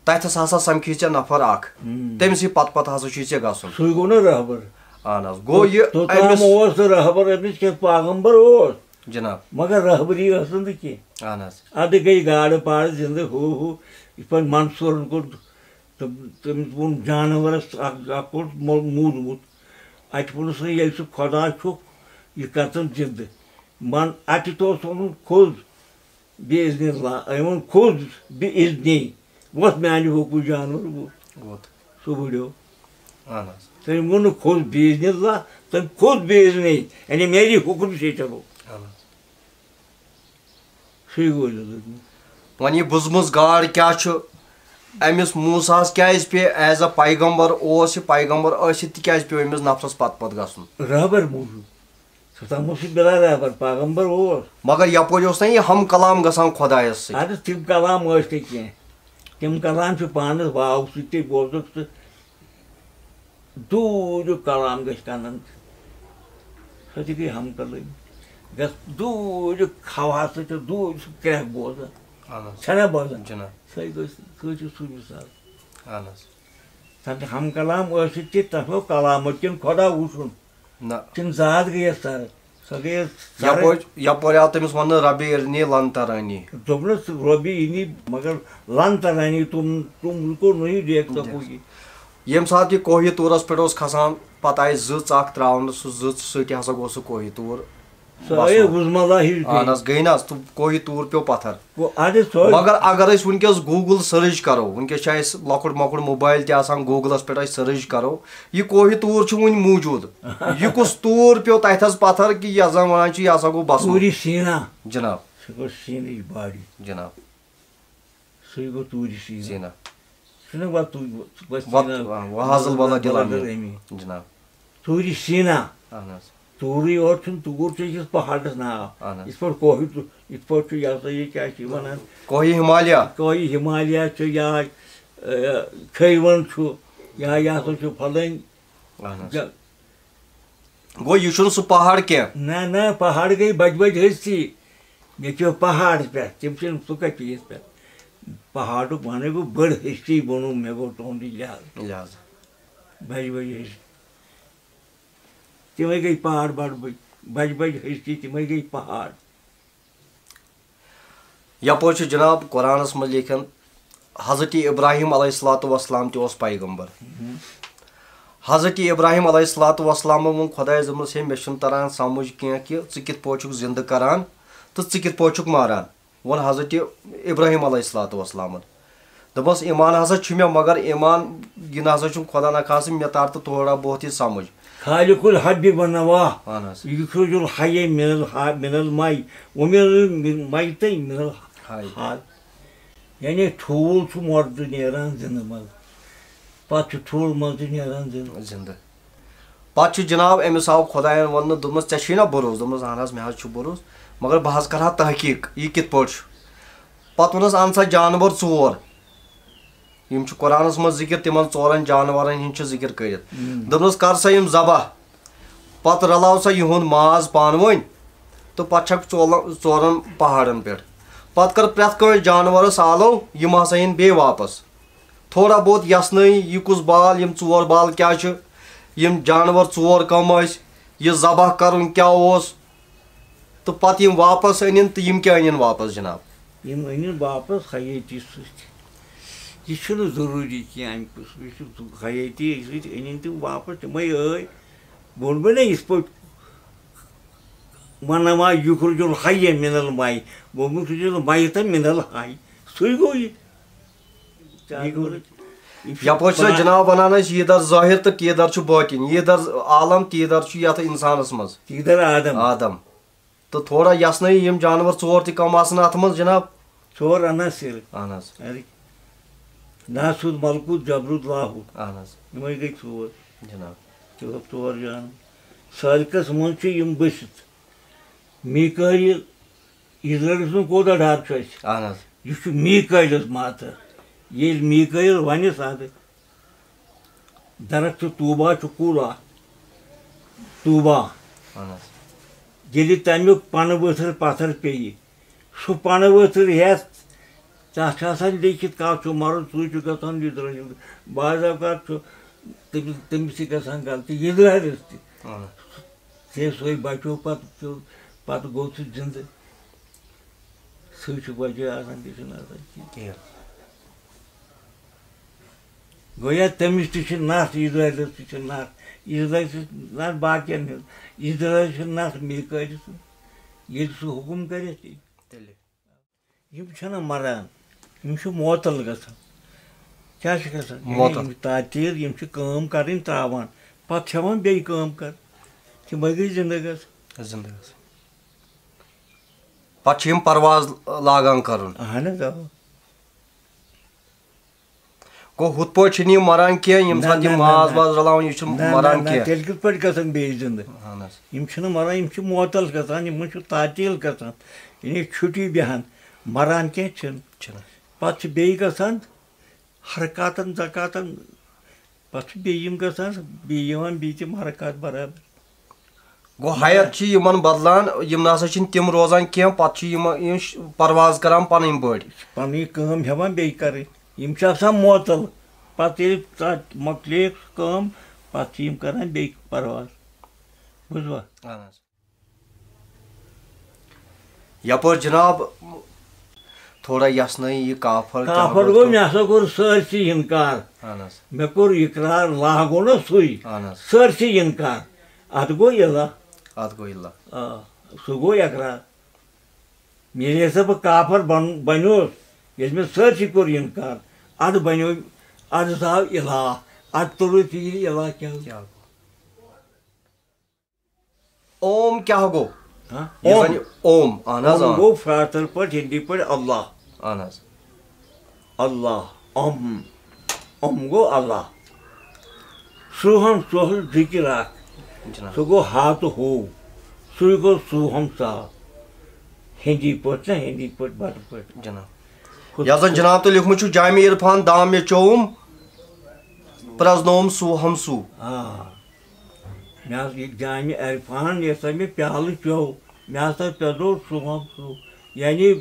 تَتھَس ہسا سَمکھی ژےٚ نفر اکھ۔ ہُم۔ تٔمِسٕے پتہٕ پتہٕ ہسا چھُے ژےٚ گژھُن۔ سُے گوٚو نہ رہبر۔ اہن حظ۔ گوٚو یہِ توٚتام أمِس اوس نہٕ رہبر أمِس کینٛہہ، پیغمبر اوس۔ جناب۔ مگر رہبری ٲس نہٕ کینٛہہ۔ اہن حظ۔ اَدٕ گٔے گاڈٕ پاڈٕ زِندٕ، ہُہ ہُہ۔ یِتھ پٲٹھۍ منصوٗرَن کوٚر تہٕ تٔمِس ووٚن جانوَرَس اَکھ، اَکھ اوس مو-، موٗدمُت۔ اَتہِ ووٚنُس، "نہ، ییٚلہِ ژٕ خۄدا چھُکھ، یہِ کَر ژٕ زِندٕ۔" من اَتہِ تہِ اوس ووٚنمُت، "کھوٚز بِاِذنِ اللہ۔" أمۍ ووٚن، "کھوٚز بِاِذنی۔" ووٚتھ میٛانہِ حُکمہٕ جانوَر ووٚتھ۔ ووٚتھ۔ سُہ وُڈیو۔ اہن حظ۔ تٔمۍ ووٚن نہٕ کھوٚز بِاِذنِ اللہ، تٔمۍ کھوٚز بِاِذنی، یعنی میٛانہِ حُکم سے چلو۔ اہن حظ۔ سُے گوٚو یہِ لوٚگمُت۔ وۄنۍ یہِ بٕزمٕژ گاڈ کیٛاہ چھُ؟ أمِس موسیٰ ہَس کیٛازِ پیٚیہِ as a پیغمبر اوس یہِ پیغمبر ٲسِتھ تہِ کیٛازِ پیوٚو أمِس نفرَس پَتہٕ پَتہٕ گژھُن؟ رہبر موٗجوٗب۔ سُہ تَتھ منٛز چھُ بِلا رہبر، پیغمبر اوس۔ مگر یَپٲرۍ اوس نہ یہِ ہم کلام گژھان خۄدایَس سۭتۍ۔ اَدٕ تِم کلام ٲسۍ نہٕ کینٛہہ۔ تِم کلام چھِ پانَس واو سۭتۍ تہِ بوزُکھ تہٕ دوٗریُک کلام گژھِ کَنَن۔ سۄ تہِ گٔے ہم کلٲمی۔ گژھ دوٗریُک ہوا سۭتۍ تہِ دوٗرِ سُہ کرٛٮ۪کھ بوزان۔ اہن حظ۔ چھَنا بوزان؟ جِناب۔ سۄے گٔے، سُہ چھُ سُے مثال۔ اہن حظ۔ تَتھ ہم کلام ٲسِتھ تہِ تَتھ اوس کلامت کِنہٕ خۄدا وٕچھُن؟ نہ۔ کِنہٕ ذات گٔیَس سر؟ سۄ گٔیَس سر۔ یَپٲرۍ، یَپٲرۍ آو تٔمِس وَننہٕ، "ربِ ارنی لن ترانی۔" دوٚپنَس، "ربِ ارنی"، مگر لن ترانی، تم، تم کو نہیں دیکھ سکو گی۔ ییٚمہِ ساتہٕ یہِ کوہِ طورس پٮ۪ٹھ اوس کھسان، پتہٕ آیہِ زٕژ اکھ تراونہٕ، سُہ زٕژ سۭتۍ ہسا گوٚو سُہ کوہِ طور۔ سۄ آیہِ بسمہ۔ عظمہ اللہ ہِش گٔے۔ اہن حظ، گٔے نہ حظ، تہٕ کوہِ طور پیوٚو پتھر۔ گوٚو، اَدٕ سۄ مگر اگر أسۍ وٕنکیٚس Google search کرو، وٕنکیٚس چھِ اَسہِ لۄکُٹ مۄکُٹ موبایل تہِ آسان، Googleس پٮ۪ٹھ أسۍ search کرو، یہِ کوہِ طور چھُ وُنہِ موٗجوٗد۔ یہِ کُس طور پیوٚو تَتھٮ۪س پتھر کہِ یَتھ زَن وَنان چھِ، یہِ ہسا گوٚو بسمہ۔ طورِ سینا۔ جناب۔ سُہ گوٚو سینٕچ باڈی۔ جناب۔ سُے گوٚو طورِ سینا۔ سینا۔ چھُنہ وَ-، طو-، وَ-، وَ-، سینا۔ وَ-، وَ-، حاضل بَلَد اِلامِ۔ اِلامِ۔ جناب۔ طورِ سینا۔ اہن حظ۔ طورٕے یوت چھُنہٕ، طور چھُ أکِس پہاڑَس ناو۔ اہن حظ۔ یِتھ پٲٹھۍ کوہِ طو-، یِتھ پٲٹھۍ چھُ یہِ ہسا یہِ کیٛاہ چھِ یہِ وَنان؟ کوہِ ہمالیہ۔ کوہِ ہمالیہ چھُ یا، اے، کھیوَن چھُ یا یہِ ہسا چھُ فلٲنۍ۔ اہن حظ۔ جا-، گوٚو یہِ چھُنہٕ سُہ پہاڑ کینٛہہ۔ نہ، نہ، پہاڑ گٔے بجہِ بجہِ ہستی۔ مےٚ چھِ پہاڑ پٮ۪ٹھ، تِم چھِنہٕ سُہ کَتہِ یِتھ پٮ۪ٹھ۔ پہاڑُک وَنَے بہٕ، بٔڑ ہستی بنوو، مےٚ گوٚو تُہُنٛدُے لحاظ۔ لحاظ۔ بجہِ بجہِ ہستی۔ تِمَے گٔے پہاڑ بڑ بٔڑۍ، بجہِ بجہِ ہستی، تِمَے گٔے پہاڑ۔ یپٲرۍ چھُ جناب قرآنس منٛز لیکھان، حضرت ابراہیم علیہ الصلوۃ والسلام تہِ اوس پیغمبر۔ حضرت ابراہیم علیہ الصلوۃ والسلامن ووٚن خۄدایس، دوٚپمس، ہے، مےٚ چھُنہٕ تران سمجھ کینٛہہ کہِ ژٕ کِتھ پٲٹھۍ چھُکھ زندٕ کران تہٕ ژٕ کِتھ پٲٹھۍ چھُکھ ماران۔ ووٚن حضرت ابراہیم علیہ الصلوۃ والسلامن۔ دوٚپمس، ایمان ہسا چھُ مےٚ، مگر ایمان یہِ نہ ہسا چھُنہٕ خۄدا نخواستہٕ مےٚ تر تہٕ تھوڑا بہت یہِ سمجھ۔ خالق الحب و نوا۔ اہن حظ۔ یخرج الحی من الح-، من الماء، ومن المیت من الحال۔ یعنی ٹھوٗل چھُ مردٕ نیران زِنٛدٕ منٛز، پتہٕ چھُ ٹھوٗل منٛز تہِ نیران زِنٛدٕ۔ زِنٛدٕ۔ پتہٕ چھُ جناب أمِس آو خۄداین وننہٕ، دوٚپمس، "ژےٚ چھُے نا بروسہٕ؟" دوٚپمس، "اہن حظ، مےٚ حظ چھُ بروسہٕ، مگر بہٕ حظ کرٕ ہا تحقیق، یہِ کِتھ پٲٹھۍ چھُ؟" پتہٕ ووٚنُس، "اَن سا جانور ژور، یِم چھِ قرآنس منٛز ذکر، تِمن ژورن جانورن ہِنٛدۍ چھِ ذکر کٔرِتھ۔" ہم۔ دوٚپنس، "کر سا یِم ذبح، پتہٕ رلاو سا یِہُنٛد ماز پانہٕ ؤنۍ تہٕ پتہٕ چھکھ ژولن، ژورن پہاڑن پٮ۪ٹھ۔ پتہٕ کر پرٛٮ۪تھ کٲنٛسہِ جانورس آلو، یِم ہسا یِن بیٚیہِ واپس۔ تھوڑا بہت یژھنٲیی، یہِ کُس بال، یِم ژور بال کیٛاہ چھِ، یِم جانور ژور کم ٲسۍ، یہِ ذبح کرُن کیٛاہ اوس۔" تہٕ پتہٕ یِم واپس أنِن، تہٕ یِم کیٛاہ أنِن واپس جناب؟ یِم أنِن واپس حیٲتی سۭتۍ۔ یہِ چھُنہٕ ضروٗری کینٛہہ اَمہِ قٕسمہٕ، یہِ چھُ حیٲتی سۭتۍ أنِن تِم واپس، تِمَے ٲے۔ ووٚن مےٚ نا یِتھ پٲٹھۍ وَنان ما یُخرج الحی من الماء، ووٚنمُت یُخرج المیت من الحی، سُے گوٚو یہِ۔ یہِ گوٚو یہِ چھُ یپٲرۍ چھُ پَناہ۔ جناب وَنان أسۍ، یہِ در ظٲہِر تہٕ کہِ در چھُ باطن، یہِ در عالم تہِ در چھُ یَتھ اِنسانَس منٛز۔ یہِ در آدم۔ آدم۔ تہٕ تھوڑا یژھنٲیِو یِم جانور ژور تہِ کم آسن اتھ منٛز جناب۔ ژور عناصر۔ اہن حظ۔ اَدٕ ناسوت، ملکوت، جبروت، لاہوت۔ اہن حظ۔ یِمے گٔے ژور۔ جناب۔ ژور، ژور جان۔ سالکس منٛز چھِ یِم بٔسِتھ۔ میکٲیِل، عزرائیل سُنٛد کوٗتاہ ڈر چھُ اَسہِ؟ اہن حظ۔ یہِ چھُ میکٲیِلس ماتہٕ۔ ییٚلہِ میکٲیِل وَنٮ۪س اَدٕ، درخت طوبہ چھُ کُل اکھ، طوبہ۔ اہن حظ۔ ییٚلہِ تَمیُک پنہٕ ؤتھٕر پتھر پیٚیہِ، سُہ پنہٕ ؤتھٕر ہٮ۪تھ، تَتھ چھُ آسان لیٚکھِتھ، کَتھ چھُ مَرُن، سُے چھُ گژھان یہِ درٲنِتھ۔ بعض اوقات چھُ تٔمِس، تٔمِس تہِ گژھان غلطی، یہِ درٲنِتھ تہِ۔ اہن حظ۔ ژےٚ سُے بچو پتہٕ، پتہٕ گوٚو سُہ زِندٕ۔ سُے چھُ وجہ آسان، بیٚیہِ چھُنہٕ آسان کینٛہہ۔ کینٛہہ۔ گویا تٔمِس تہِ چھِ نَس، عزرائیلَس تہِ چھِ نَس، عزرائیل چھِ نَس باقیَن ہٕنٛز، عزرائیل چھِ نَس میٖکٲیِلَس ہٕنٛز۔ ییٚلہِ سُہ حُکُم کَرِ، تیٚلہِ۔ تیٚلہِ۔ یِم چھِنہٕ مَران، یِم چھِ معطل گژھان۔ کیٛاہ چھِ گژھان؟ یعنی معطل۔ یِم چھِ تعطیل، یِم چھِ کٲم کَرٕنۍ ترٛاوان، پَتہٕ چھِ یِوان بیٚیہِ کٲم کَرٕنۍ۔ تِمَے گٔے زِندٕ گژھان۔ زِندٕ گژھان۔ پَتہٕ چھِ یِم پرواز لاگان کَرُن۔ اَہَن حظ، اَوا۔ گوٚو، ہُتھ پٲٹھۍ چھِنہٕ یِم مَران کینٛہہ، ییٚمہِ نہ، ساتہٕ یِم نہ، نہ، ماز نہ۔ واز رَلاوان، یہِ چھُنہٕ نہ، نہ، مَران نہ، کینٛہہ۔ تیٚلہِ کِتھ پٲٹھۍ گژھن بیٚیہِ زِندٕ؟ اَہَن حظ۔ یِم چھِنہٕ مَران، یِم چھِ معطل گژھان، یِمَن چھُ تعطیل گژھان، یعنی چھُٹی بیٚہان، مَران کینٛہہ چھِنہٕ۔ چھِنہٕ۔ پَتہٕ چھِ بیٚیہِ گژھان حرکاتَن زکاتَن، پَتہٕ چھِ بیٚیہِ یِم گژھان، بیٚیہِ یِوان بیٚیہِ تِم حرکات برابر۔ گوٚو، حیات چھِ یِمن بدلان، یِم نہ سا چھِنہٕ تِم روزان کینٛہہ، پتہٕ چھِ یِم، یِم ش-، پرواز کران پنٕنۍ بٔڑۍ۔ پنٕنۍ کٲم ہٮ۪وان بیٚیہِ کرٕنۍ۔ یِم چھِ آسان معطل۔ پتہٕ ییٚلہِ تَتھ مۄکلے کٲم، پتہٕ چھِ یِم کران بیٚیہِ پرواز۔ بوٗزوا؟ اہن حظ۔ یپٲرۍ جناب، تھوڑا یژھنٲیِو یہِ کافر کیٛاہ کافر گوٚو گوٚو، تہٕ مےٚ ہسا کوٚر سٲرسٕے انکار۔ اہن حظ۔ مےٚ کوٚر اقرار، اللہ گوٚو نہ سُے۔ اہن حظ۔ سٲرسٕے انکار۔ اتھ گوٚو الہ۔ اتھ گوٚو الہ۔ آ، سُہ گوٚو اقرار۔ ییٚلہِ ہسا بہٕ کافر بن-، بنیوس، ییٚلہِ مےٚ سٲرسٕے کوٚر انکار، اتھ بنیو، اتھ زاو الہ، اتھ توٚرُے فِکرِ الہ کیٛاہ گوٚو۔ کیٛاہ گوٚو؟ اوم کیٛاہ گوٚو؟ ہاں؟ یُس اوم۔ زن یہِ اوم، اہن حظ، اوم آ۔ گوٚو فراٹر پٲٹھۍ، ہندی پٲٹھۍ اللہ۔ اہن حظ۔ اللہ، اوم، اوم گوٚو اللہ۔ سوہم سوہل ذکر اکھ۔ جناب۔ سُہ گوٚو ہا تہٕ ہو۔ سُے گوٚو سوہم سا۔ ہندی پٲٹھۍ نا، ہندی پٲٹھۍ، بٹہٕ پٲٹھۍ۔ جناب۔ ہُتھ یتھ زن جناب تۄہہِ لیوٗکھمُت چھُ جامع عرفان دام مےٚ چوم، پرزنوم سوہم سو۔ آ۔ مےٚ حظ یہِ جامِ عرفان، یۄس سا مےٚ پیالہٕ چیوٚو، مےٚ ہسا پیوٚو سُہ ہم سُہ، یعنی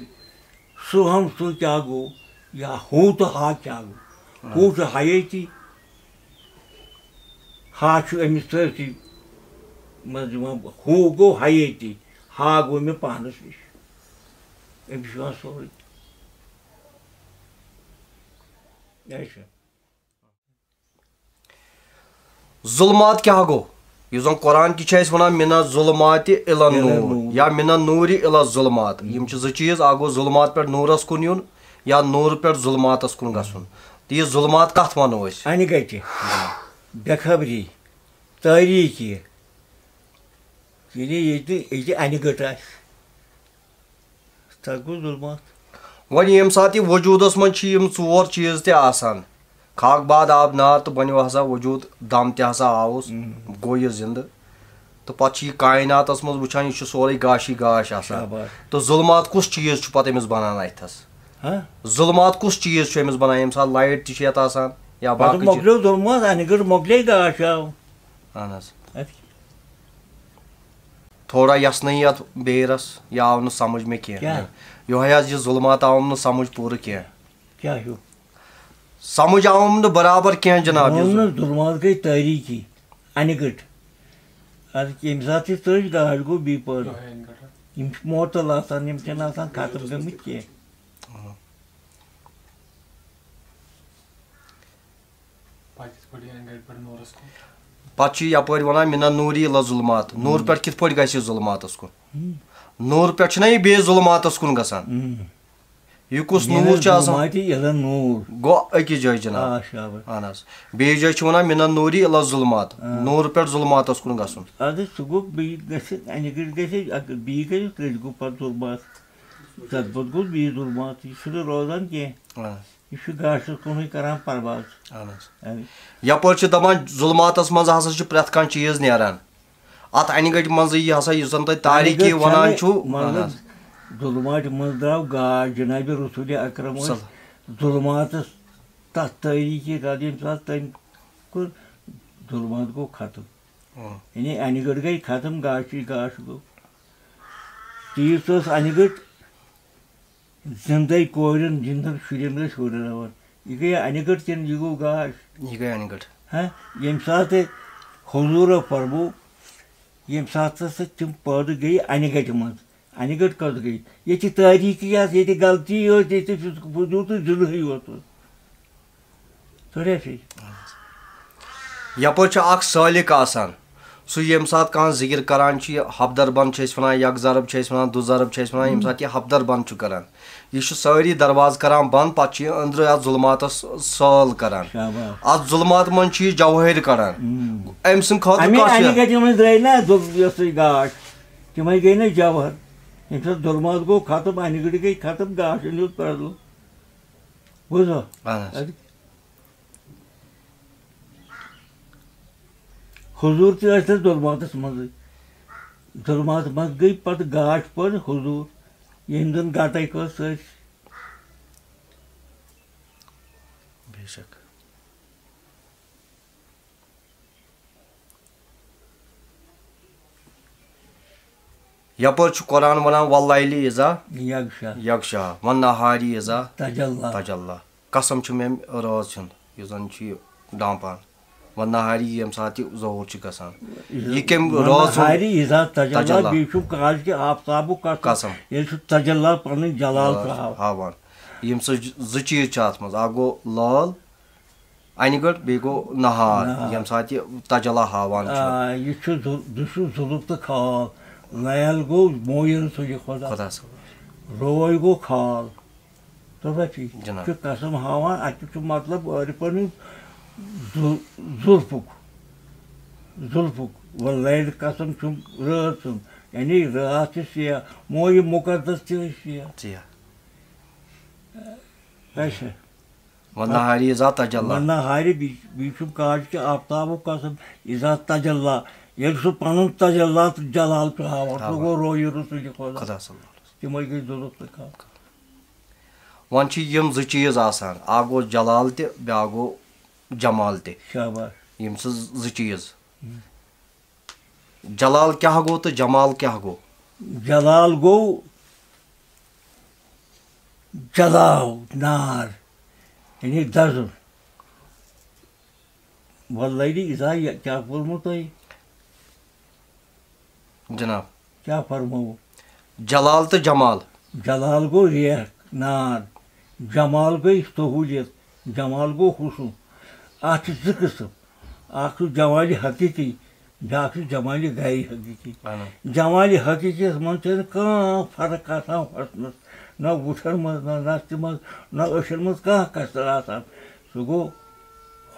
سُہ ہم سُہ کیٛاہ گوٚو؟ یا ہو تہٕ ہا کیٛاہ گوٚو؟ ہو چھُ حیٲتی، ہا چھُ أمِس سٲرسٕے منٛز یِوان، ہو گوٚو حیٲتی، ہا گوٚو مےٚ پانَس نِش۔ أمِس چھُ یِوان سورُے۔ اچھا۔ ظلمات کیٛاہ گوٚو؟ یُس زَن قرآن تہِ چھُ اَسہِ وَنان، "من الظلمات الی النور" النور۔ یا "من النور الی الظلمات"۔ یِم چھِ زٕ چیٖز، اَکھ گوٚو ظلمات پٮ۪ٹھ نوٗرَس کُن یُن، یا نوٗرٕ پٮ۪ٹھ ظلماتَس کُن گژھُن۔ تہٕ یہِ ظلمات کَتھ وَنو أسۍ؟ اَنہِ گَٹہِ، بے خبری، تٲریٖکی، یعنی ییٚتہِ، ییٚتہِ اَنہِ گٔٹ آسہِ۔ تَتھ گوٚو ظُلمات۔ وۄنۍ ییٚمہِ ساتہٕ یہِ وجوٗدَس منٛز چھِ یِم ژور چیٖز تہِ آسان، خاک، باد، آب، نار، تہٕ بَنیو ہسا وجوٗد، دَم تہِ ہسا آوُس، ہم۔ گوٚو یہِ زِندٕ۔ تہٕ پَتہٕ چھِ یہِ کایناتَس منٛز وٕچھان، یہِ چھُ سورُے گاشٕے گاش آسان۔ شاباش۔ تہٕ ظُلمات کُس چیٖز چھُ پَتہٕ أمِس بَنان اَتھَس؟ ہاں؟ ظُلمات کُس چیٖز چھُ أمِس بَنان، ییٚمہِ ساتہٕ لایِٹ تہِ چھِ یَتھ آسان یا پَتہٕ باقٕے چیٖز؟ مۄکلیو ظُلمات، اَنہِ گٔٹ مۄکلے گاش آو۔ اَہَن حظ۔ اَدٕ کیٛاہ؟ تھوڑا یَژھ نہٕ یَتھ بیرَس، یہِ آو نہٕ سَمٕجھ مےٚ کینٛہہ۔ کیٛاہ؟ یِہوٚے حظ یہِ ظُلمات آوُم نہٕ سَمٕجھ پوٗرٕ کینٛہہ۔ کیٛاہ ہیوٗ؟ سَمٕجھ آوُم نہٕ برابر کینٛہہ، جِناب، یہِ ووٚن نہٕ، ظُلمات گٔے تٲریٖکی، اَنہِ گٔٹ۔ اَدٕ ییٚمہِ ساتہٕ یہِ تٔج گاش گوٚو بیٚیہِ پٲدٕ۔ یِم چھِ معطل آسان، یِم چھِنہٕ آسان ختم گٔمٕتۍ کینٛہہ۔ آ۔ پَتہٕ کِتھ پٲٹھۍ یِن گَرِ پٮ۪ٹھ نوٗرَس کُن؟ پَتہٕ چھُ یَپٲرۍ وَنان، "من النور الی الظلمات"۔ نوٗر پٮ۪ٹھ کِتھ پٲٹھۍ گژھِ یہِ ظُلماتَس کُن؟ ہم۔ نوٗر پٮ۪ٹھ چھُنہ یہِ بیٚیہِ ظُلماتَس کُن گژھان؟ ہم۔ یہِ کُس من نوٗر چھُ آسان؟ الظلمات الی النور۔ گوٚو أکِس جایہِ، جِناب۔ آ، شاباش۔ اَہَن حظ۔ بیٚیِس جایہِ چھُ وَنان، "من النور الی الظلمات"۔ آ۔ نوٗر پٮ۪ٹھ ظُلماتَس کُن گژھُن۔ اَدٕ سُہ گوٚو، بیٚیہِ گژھِ، اَنہِ گٔٹۍ گژھِ، اَکھ، بیٚیہِ گژھِ، تیٚلہِ گوٚو پَتہٕ ظُلمات۔ تَتھ پَتہٕ گوٚو بیٚیہِ ظُلمات۔ یہِ چھُنہٕ روزان کینٛہہ۔ اَہَن حظ۔ یہِ چھُ گاشَس کُنُے کران پرواز۔ اَہَن حظ۔ اَوے۔ یَپٲرۍ چھِ دَپان، ظُلماتَس منٛز ہسا چھُ پرٛٮ۪تھ کانٛہہ چیٖز نیران۔ اَتھ اَنہِ گَٹہِ منٛزٕے یہِ ہسا، یُس زَن تۄہہِ تاریٖکی اَنہِ گَٹہِ وَنان چھَنہٕ چھُو، مطلب، اَہَن حظ۔ ظُلماتہِ منٛز درٛاو گاش، جناب رسول اکرم اوس صلی۔ ظُلماتَس، تَتھ تٲریٖکی، تَتھ ییٚمہِ ساتہٕ تٔمۍ کوٚر، ظُلمات گوٚو ختم۔ اۭں۔ یعنی اَنہِ گَٹہِ گٔے ختم، گاشٕے گاش گوٚو۔ تیٖژ ٲس اَنہِ گَٹہِ۔ زِندَے کورٮ۪ن، زِندَن شُرٮ۪ن ٲسۍ ہُرراوان۔ یہِ گٔیے اَنہِ گٔٹ کِنہٕ یہِ گوٚو گاش؟ یہِ گٔے اَنہِ گٔٹ۔ ہہ؟ ییٚمہِ ساتہٕ حضوٗرو فرموو، ییٚمہِ ساتہٕ ہسا تِم پٲدٕ گٔیہِ اَنہِ گٔٹہِ منٛز۔ اَنہِ گٔٹ کَتھ گٔیہِ؟ ییٚتہِ چھِ تٲریٖخی آسہٕ، ییٚتہِ غلطی ٲس، ییٚتہِ فضوٗل تہٕ جُنہٕے یوت اوس۔ تُرے فی۔ یَپٲرۍ چھُ اَکھ سٲلِک آسان، سُہ ییٚمہِ ساتہٕ کانٛہہ ذِکِر کَران چھُ، یہِ حبدر بنٛد چھِ أسۍ وَنان، یک ضرب چھِ أسۍ وَنان، دُ ضرب چھِ أسۍ وَنان، ییٚمہِ ساتہٕ یہِ حبدر بنٛد چھُ کَران، یہِ چھُ سٲری دروازٕ کَران بنٛد، پَتہٕ چھُ یہِ أنٛدرٕ اَتھ ظُلماتَس سٲل کَران۔ شاباش۔ اَتھ ظُلمات منٛز چھُ یہِ جوہر کَڑان۔ اۭں۔ أمۍ سٕنٛدِ خٲطرٕ اَمے، کۄس اَمے چھِ؟ گٔے تِمَے درٛاے نا ظُل-، یۄس یہِ گاش، تِمَے گٔے نا جوہر۔ ییٚمہِ ساتہٕ ظُلمات گوٚو ختم، اَنہِ گٔٹۍ گٔے ختم، گاش أنِو پَرٕ۔ بوٗزوا؟ اَہَن حظ۔ اَدٕ حضوٗر تہِ ٲسۍ تَتھ ظُلماتَس منٛزٕے۔ ظُلماتَس منٛز گٔے پَتہٕ گاش پٲدٕ حضوٗر، ییٚمۍ زَن گَٹَے کٔر سٲرسٕے۔ بے شک۔ یَپٲرۍ چھُ قرآن وَنان، "واللیل اذا یغشا۔ یغشا، والنہاری اذا تجلی۔ تجلی۔" قسم چھُ مےٚ رٲژ ہُنٛد، یُس زَن چھُ یہِ ڈانٛپان۔ والنہاری، ییٚمہِ ساتہٕ یہِ ظہوٗر چھُ گژھان۔ یہِ کَمہِ رٲژ ہُنٛد؟ والنہاری اذا تجلی، تجلی۔ بیٚیہِ چھُ کاش کہِ آفتابُک قسم۔ قسم۔ ییٚلہِ سُہ تجلی پَنٕنۍ جلال آ، ترٛاو۔ ہاوان۔ یِم سُہ ج-، زٕ چیٖز چھِ اَتھ منٛز، اَکھ گوٚو لٲل، اَنہِ گٔٹ، بیٚیہِ گوٚو نہار، نہار۔ ییٚمہِ ساتہٕ یہِ تجلی ہاوان چھُ۔ آ، یہِ چھُ زُ-، دُشُن زُلُف تہٕ خال۔ لیل گوٚو مویہِ رسولِ خدا۔ خدا صٲب۔ روے گوٚو خال۔ تہٕ رفیع جناب۔ چھُ قسم ہاوان، اَتہِ چھُ مطلب عٲرفَن ہُنٛد زُ-، زُلفُک۔ زُلفُک۔ واللیل قسم چھُم رٲژ ہُنٛد۔ یعنی راتھ چھِ سیاہ۔ مویہِ مُقدس تہِ ٲسۍ سیاہ۔ سیاہ۔ اچھا۔ والنہاری اذا تجلی۔ والنہاری، بیٚیہِ، بیٚیہِ چھُم کاش کہِ آفتابُک قسم، اذا تجلی، ییٚلہِ سُہ پَنُن تجلی تہٕ جلال چھُ ہاوان، سُہ ہاوان۔ گوٚو رویہِ رسولِ خدا۔ خدا صلی اللہ علیہ وسلم۔ تِمَے گٔے زُلُف تہٕ خال۔ وۄنۍ چھِ یِم زٕ چیٖز آسان، اَکھ گوٚو جلال تہِ، بیٛاکھ گوٚو جمال تہِ۔ شاباش۔ یِم چھِ زٕ چیٖز۔ ہم۔ جلال کیٛاہ گوٚو تہٕ جمال کیٛاہ گوٚو؟ جلال گوٚو جلاو، نار۔ یعنی دَزُن۔ واللہ اذا، یہِ کیٛاہ ووٚنمُت تۄہہِ؟ جناب۔ کیٛاہ فرمووُ؟ جلال تہٕ جمال۔ جلال گوٚو ریکھ، نار۔ جمال گٔے سہوٗلیت۔ جمال گوٚو حُسن۔ اَتھ چھِ زٕ قٕسٕم۔ اَکھ چھُ جمالِ حقیٖقی، بیٛاکھ چھُ جمالِ غیر حقیٖقی۔ اہن حظ۔ جمالِ حقیٖقیَس منٛز چھَنہٕ کانٛہہ فرق آسان حُسنَس، نہ وُٹھَن منٛز، نہ نَستہِ منٛز، نہ أچھَن منٛز کانٛہہ کَسر آسان۔ سُہ گوٚو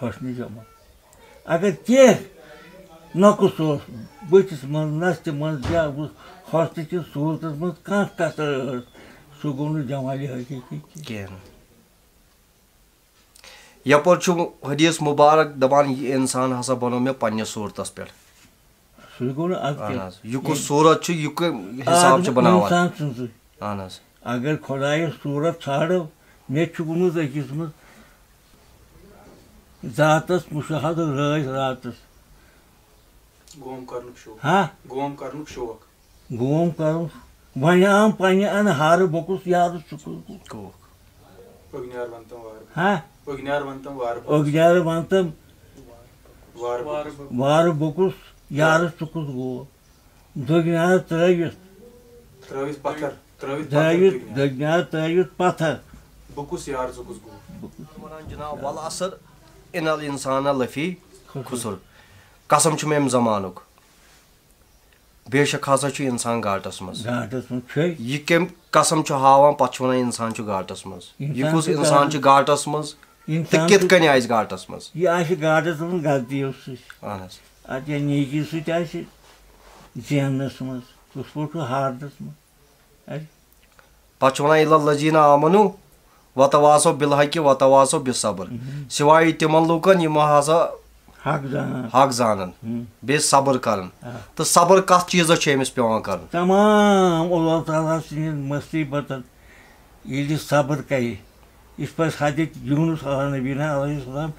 حُسنِ جمال۔ اگر کینٛہہ نۄقُص اوس بٕتھِس منٛز، نَستہِ منٛز یا حُسنہٕ کِس صوٗرتَس منٛز کانٛہہ کَسر ٲس، سُہ گوٚو نہٕ جمالِ حقیٖقی کینٛہہ۔ کینٛہہ۔ یپٲرۍ چھُ حدیث مبارک دپان، یہِ انسان ہسا بنوو مےٚ پننِس صوٗرتس پٮ۪ٹھ۔ سُے گوٚو نہٕ اَدٕ اہن کینٛہہ۔ حظ۔ یہِ کُس ییٚلہِ صوٗرت چھُ، یہِ کُ-، حساب آدم چھُ بناوان؟ انسان سٕنٛزٕے۔ اہن حظ۔ اگر خۄدایَس صوٗرت ژھانڈو، مےٚ تہِ چھُ گوٚمُت أکِس منٛز ذاتس مُشاہدٕ رٲژ راتس۔ گوم کرنُک شوق۔ ہا؟ گوم کرنُک شوق۔ گوم کرُن۔ وۄنۍ آم پننہِ انہارٕ بۄکُس یارٕ ژٕ کُس گوٚو؟ کوکھ۔ اُگنیار ونتم وارٕ۔ ہا؟ اُگنیار ونتم وارٕ بۄکُس۔ اُگنیار ونتم وارٕ بۄکُس۔ وارٕ بۄکُس یارٕ ژٕ کُس گوٚو؟ دُگنیار ترٲوِتھ۔ ترٲوِتھ پتھر۔ ترٲوِتھ پتھر ترٲوِتھ دُگنیار۔ دُگنیار ترٲوِتھ پتھر۔ بۄکُس یار ژٕ کُس گوٚو؟ وَنان جناب، "وَلَعَصْرِ إِنَّ الْإِنسَانَ لَفِي خُسْرٍ۔" قسم چھُ مےٚ اَمہِ زمانُک۔ بے شک ہسا چھُ انسان گاٹس منٛز۔ گاٹس منٛز چھُے۔ یہِ کٔمۍ قسم چھُ ہاوان، پتہٕ چھُ ونان انسان چھُ گاٹس منٛز۔ یہِ انسان کُس چھُ انسان گاٹس چھُ گاٹس منٛز؟ انسان تہٕ کِتھ چھُ کٔنۍ آسہِ گاٹس منٛز؟ یہِ آسہِ گاٹس منٛز غلطیو سۭتۍ۔ اہن حظ۔ اتھ یا نیکی سۭتۍ آسہِ زیننس منٛز، کُس پٲٹھۍ چھُ ہارنس منٛز۔ اَدٕ۔ پتہٕ چھُ ونان، "إِلَّا الَّذِينَ آمَنُوا وَتَوَاصَوْا بِالْحَقِّ وَتَوَاصَوْا بِالصَّبْرِ۔" مہم۔ سوائے تِمن لوٗکن یِم ہسا حق زانان۔ حق زانان، مہم۔ بیٚیہِ صبر کران۔ آ۔ تہٕ صبر کتھ چیٖزس چھُ أمِس پٮ۪وان کرُن؟ تمام اللہ تعالیٰ سٕنٛدٮ۪ن مُصیٖبتن ییٚلہِ صبر کرِ، یِتھ پٲٹھۍ حضرت یوٗنُس علیٰ نبینا علیہ السلام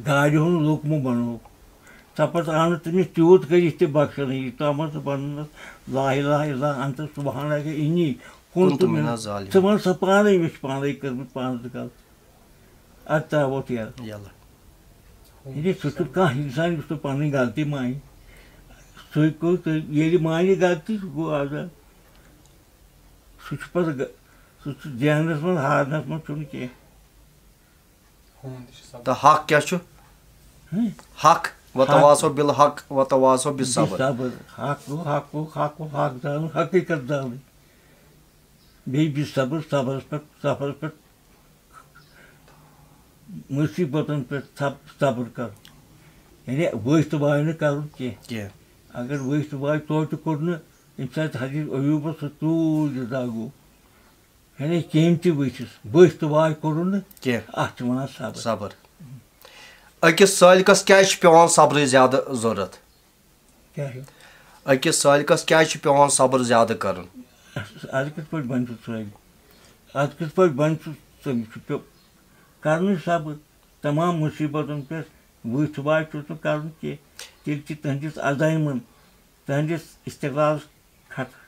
گاڈِ ہُنٛد لوٚکمہٕ بنوو، تَپٲرۍ آو نہٕ تٔمِس تیوٗت کٔرِتھ تہِ بخشنہٕ یہِ۔ تَتھ منٛز بننَس لا الہ الا انت سبحانک انی کنت کنت من من الظالمین۔ ژٕ وَن سا پانَے، مےٚ چھِ پانَے کٔرمٕژ پانَس غلطی۔ اَدٕ ترٛاوَتھ یَلہٕ۔ یَلہٕ۔ یعنی سُہ چھُ کانٛہہ اِنسان یُس نہٕ پَنٕنۍ غلطی مانہِ۔ سُے گوٚو تہٕ ییٚلہِ مانہِ غلطی، سُہ گوٚو آزاد۔ سُہ چھُ پَتہٕ غ-، سُہ چھُ زیننَس منٛز، ہارنَس منٛز چھُنہٕ کینٛہہ۔ تہٕ حق کیٛاہ چھُ؟ ہٕم؟ حق، حق۔ وَتَوَاصَوْا بِالْحَقِّ وَتَوَاصَوْا بِالصَّبْرِ۔ صبر، حق گوٚو، حق گوٚو، حق گوٚو، حق زانُن، حقیٖقت زانٕنۍ۔ بیٚیہِ بیٚیہِ صبر، صبرَس پٮ۪ٹھ، صبرَس پٮ۪ٹھ مُصیٖبتَن پٮ۪ٹھ صب-، صبر کَرُن۔ یعنی ؤسۍ تہٕ واے نہٕ کَرُن کینٛہہ۔ کینٛہہ۔ اگر ؤسۍ تہٕ واے توتہِ کوٚر نہٕ، ییٚمہِ ساتہٕ حضرت ایوٗبَس سُہ تیوٗت یہِ دَگ گوٚو، یعنی کیٚمۍ تہِ ؤسِس، ؤسۍ تہٕ واے کوٚرُن نہٕ، کینٛہہ۔ اَتھ چھِ وَنان صبر۔ صبر۔ أکِس سٲلِکَس کیٛازِ چھِ پٮ۪وان صبرٕچ زیادٕ ضوٚرَتھ؟ کیٛاہ ہیوٗ؟ أکِس سٲلِکَس کیٛازِ چھُ پٮ۪وان صبر زیادٕ کَرُن؟ اَتھ کِتھ پٲٹھۍ بَنہِ سُہ سٲلِک؟ اَتھ کِتھ پٲٹھۍ بَنہِ سُہ؟ تٔمِس چھُ پیوٚو کَرنُے صبر۔ تمام مُصیٖبتَن پٮ۪ٹھ وٕچھ واے چھُس نہٕ کَرُن کینٛہہ۔ تیٚلہِ چھِ تٕہٕنٛدِس عزایمَن، تٕہٕنٛدِس استقلالَس خطرٕ۔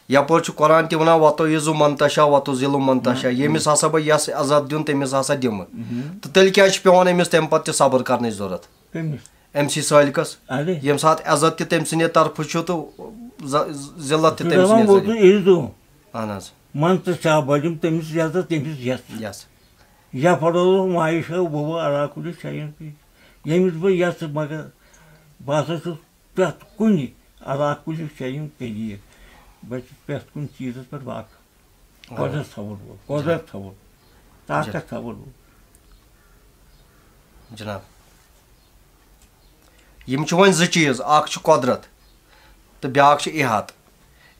یَپٲرۍ چھُ قرآن تہِ وَنان، "وَتُعِزُّ مَن تَشَاءُ وَتُذِلُّ مَن تَشَاءُ"۔ مَن۔ ییٚمِس ہسا بہٕ یَژھٕ عزت دیُن، تٔمِس ہسا دِمہٕ۔ مہم۔ تہٕ تیٚلہِ کیٛازِ چھُ پٮ۪وان أمِس تَمہِ پَتہٕ تہِ صبر کَرنٕچ ضوٚرَتھ؟ کٔمِس؟ أمۍ سٕے سٲلِکَس۔ اَدٕ۔ ییٚمہِ ساتہٕ عزت تہِ تٔمۍ سٕنٛدِ طرفہٕ چھُ تہٕ ز-، ذلت تہِ تٔمۍ سُنٛد سٕنٛدِ ذٔریعہٕ۔ وَتُ عِزُ۔ اَہَن حظ۔ مَن تہٕ شاہ بَجُم تٔمِس یَتَس تٔمِس یَتھ۔ یَس۔ یا پَرو مایہِ شاہ بہٕ بہٕ علاقہٕ کُلِس شایَن پٮ۪ٹھ۔ ییٚمِس بہٕ یَژھٕ، مگر بہٕ ہسا چھُس پرٛٮ۪تھ کُنہِ علاقہٕ کُلِس شایَن قدیٖر۔ بہٕ چھُس پرٛٮ۪تھ کُنہِ چیٖزَس پٮ۪ٹھ واقف۔ اَہَن۔ قۄدرت تھاوُن وول، قۄدرت تھاوُن، طاقت تھاوُن وول۔ جناب، یِم چھِ وۄنۍ زٕ چیٖز، اَکھ چھُ قۄدرت تہٕ بیٛاکھ چھُ احاطہٕ۔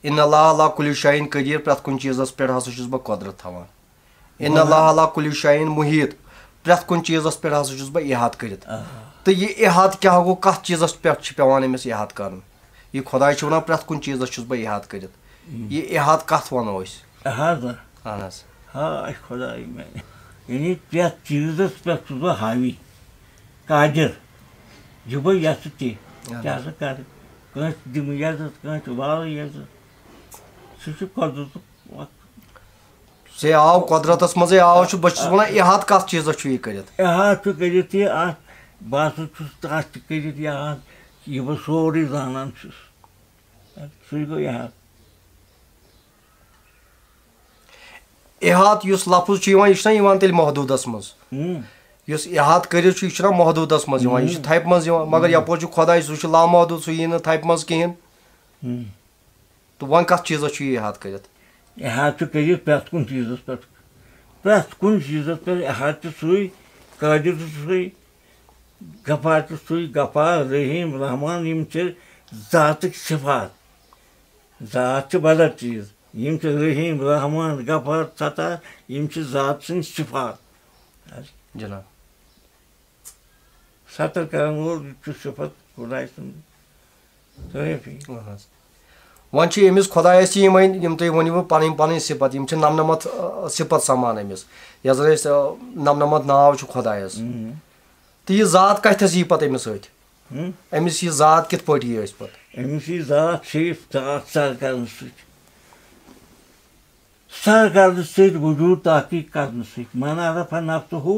ان اللہ علی کل شیء قدیر، پرٛٮ۪تھ کُنہِ چیٖزَس پٮ۪ٹھ ہسا چھُس بہٕ قۄدرت تھاوان۔ ان اللہ علی کل شیء محیط، پرٛٮ۪تھ کُنہِ چیٖزَس پٮ۪ٹھ ہسا چھُس بہٕ احاطہٕ کٔرِتھ۔ آ۔ تہٕ یہِ احاطہٕ کیٛاہ گوٚو، کَتھ چیٖزَس پٮ۪ٹھ چھُ پٮ۪وان أمِس احاطہٕ کَرُن؟ یہِ خۄداے چھُ وَنان، "پرٛٮ۪تھ کُنہِ چیٖزَس چھُس بہٕ احاطہٕ کٔرِتھ۔" اۭں۔ یہِ احاطہٕ کَتھ وَنو أسۍ؟ احاطہ۔ اَہَن حظ۔ ہاے خۄداے میٛانہِ۔ یعنی پرٛٮ۪تھ چیٖزَس پٮ۪ٹھ چھُس بہٕ حاوی، قادر۔ یہِ بہٕ یَژھٕ تہِ، اَہَن تہِ حظ۔ ہسا کَرٕ۔ کٲنٛسہِ دِمہٕ یَزتھ، کٲنٛسہِ والہٕ یَزتھ۔ سُہ چھُ قۄدرتُک وقت۔ ژےٚ آو قۄدرتس منٛزٕے آو چھُ، بہٕ چھُس ونان، احاطہٕ کتھ چیٖزس چھُ یہِ کٔرِتھ؟ احاطہٕ چھُ کٔرِتھ یہِ اتھ، بہٕ ہسا چھُس تتھ تہِ کٔرِتھ یہِ اتھ، یہِ بہٕ سورُے زانان چھُس۔ سُے گوٚو احاطہٕ۔ احاطہٕ یُس لفظ چھُ یِوان، یہِ چھُنہ یِوان تیٚلہِ محدوٗدس منٛز؟ ہُم۔ یُس احاطہٕ کٔرِتھ چھُ، یہِ چھُنہ محدوٗدس منٛز یِوان، یہِ چھُ ہُم۔ تھپہِ منٛز یِوان، مگر ہُم۔ یپٲرۍ چھُ خۄداے، سُہ چھُ لامحدوٗد، سُہ یی نہٕ تھپہِ منٛز کِہیٖنۍ۔ ہُم۔ تہٕ وۄنۍ کتھ چیٖزس چھُ یہِ احاطہٕ کٔرِتھ؟ احاطہٕ چھُ کٔرِتھ پرٛٮ۪تھ کُنہِ چیٖزس پٮ۪ٹھ، پرٛٮ۪تھ کُنہِ چیٖزس پٮ۪ٹھ احاطہٕ چھُ سُے، قٲدِر تہِ چھُ سُے، غفار تہِ چھُ سُے، غفار، رحیٖم، رحمان، یِم چھِ ذاتٕکۍ صفات۔ ذات چھِ بدل چیٖز، یِم چھِ رحیٖم، رحمان، غفار، ستار، یِم چھِ ذات سٕنٛدۍ صفات۔ جناب۔ ستر کرن وول، یہِ چھُ صفت خۄداے سُنٛد۔ صحیح۔ اہن حظ۔ وۄنۍ چھِ أمِس خۄدایَس تہِ یِمَے، یِم تُہۍ ؤنِو پَنٕنۍ پَنٕنۍ صفت، یِم چھِ نَمنَمَتھ، آ، صفت سَمان أمِس، یَتھ زَن أسۍ، آ، نَمنَمَتھ ناو چھُ خۄدایَس۔ اۭں۔ تہٕ یہِ ذات کَتھَس یی پَتہٕ أمِس أتھۍ؟ اۭں۔ أمِس یہِ ذات کِتھ پٲٹھۍ یی أسۍ پَتہٕ؟ أمِس یہِ ذات صرف ذات سَر کَرنہٕ سۭتۍ۔ سر کرنہٕ سۭتۍ، وجوٗد تحقیٖق کرنہٕ سۭتۍ۔ من عرف نفسہ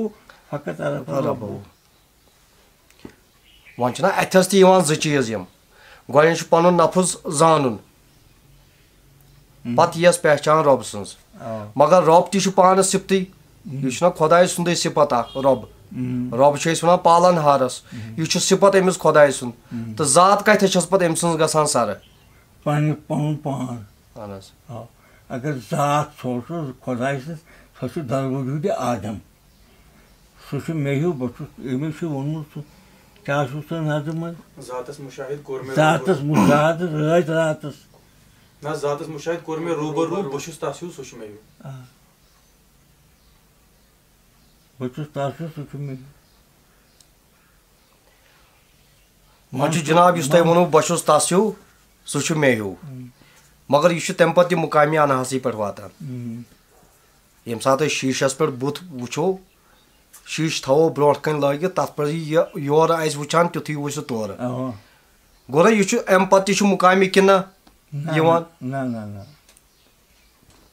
فقط عرف ربہ۔ وۄنۍ چھِنہ اَتھٮ۪س تہِ یِوان زٕ چیٖز یِم۔ گۄڈٕنیتھ چھُ پنُن نفس زانُن، ہم۔ پتہٕ یِیَس پہچان رۄب سٕنٛز۔ آ۔ مگر رۄب تہِ چھُ پانس صفتٕے۔ ہم۔ یہِ چھُنہ خۄداے سُنٛدٕے صفت اکھ رۄب۔ ہم۔ رۄب چھِ أسۍ وَنان پالن ہارس۔ ہم۔ یہِ چھُ صفت أمِس خۄداے سُنٛد۔ ہم۔ تہٕ ذات کتھٮ۪س چھَس پتہٕ أمۍ سٕنٛز گژھان سرٕ؟ پننہِ، پنُن پان۔ اہن حظ۔ آ، اگر ذات سوزو خۄداے سٕنٛز، سۄ چھِ در وجوٗدِ آدم۔ سُہ چھُ مےٚ ہیوٗ، بہٕ چھُس، أمِس چھُ ووٚنمُت سُہ، کیٛاہ چھُ سُہ نظمہِ منٛز؟ ذاتس مُشاہِد کوٚر مےٚ ذاتس روٗبرو۔ مُشاہدٕ رٲتۍ راتس۔ نہ، ذاتس مُشاہِد کوٚر مےٚ روٗبرو، بہٕ چھُس تس ہیوٗ، سُہ چھُ مےٚ ہیوٗ۔ آ۔ بہٕ چھُس تس ہیوٗ، سُہ چھُ مےٚ ہیوٗ۔ وۄنۍ چھُ جناب، یُس تۄہہِ ووٚنوُ، بہٕ چھُس تَس ہیوٗ، سُہ چھُ مےٚ ہیوٗ۔ اۭں۔ مگر یہِ چھُ تَمہِ پَتہٕ تہِ مُقامِ انحاصٕے پٮ۪ٹھ واتان۔ اۭں۔ ییٚمہِ ساتہٕ أسۍ شیٖشَس پٮ۪ٹھ بُتھ وٕچھو، شیٖشہٕ تھاوو برونٛٹھ کَنہِ لٲگِتھ، تَتھ پٮ۪ٹھ یہِ یورٕ آسہِ وٕچھان، تیُتھُے وٕچھِ سُہ تورٕ۔ اَوا۔ گوٚو نا، یہِ چھُ اَمہِ پَتہٕ تہِ چھُ مُقامِ کِنہٕ نہ، یِوان؟ نہ، نہ، نہ۔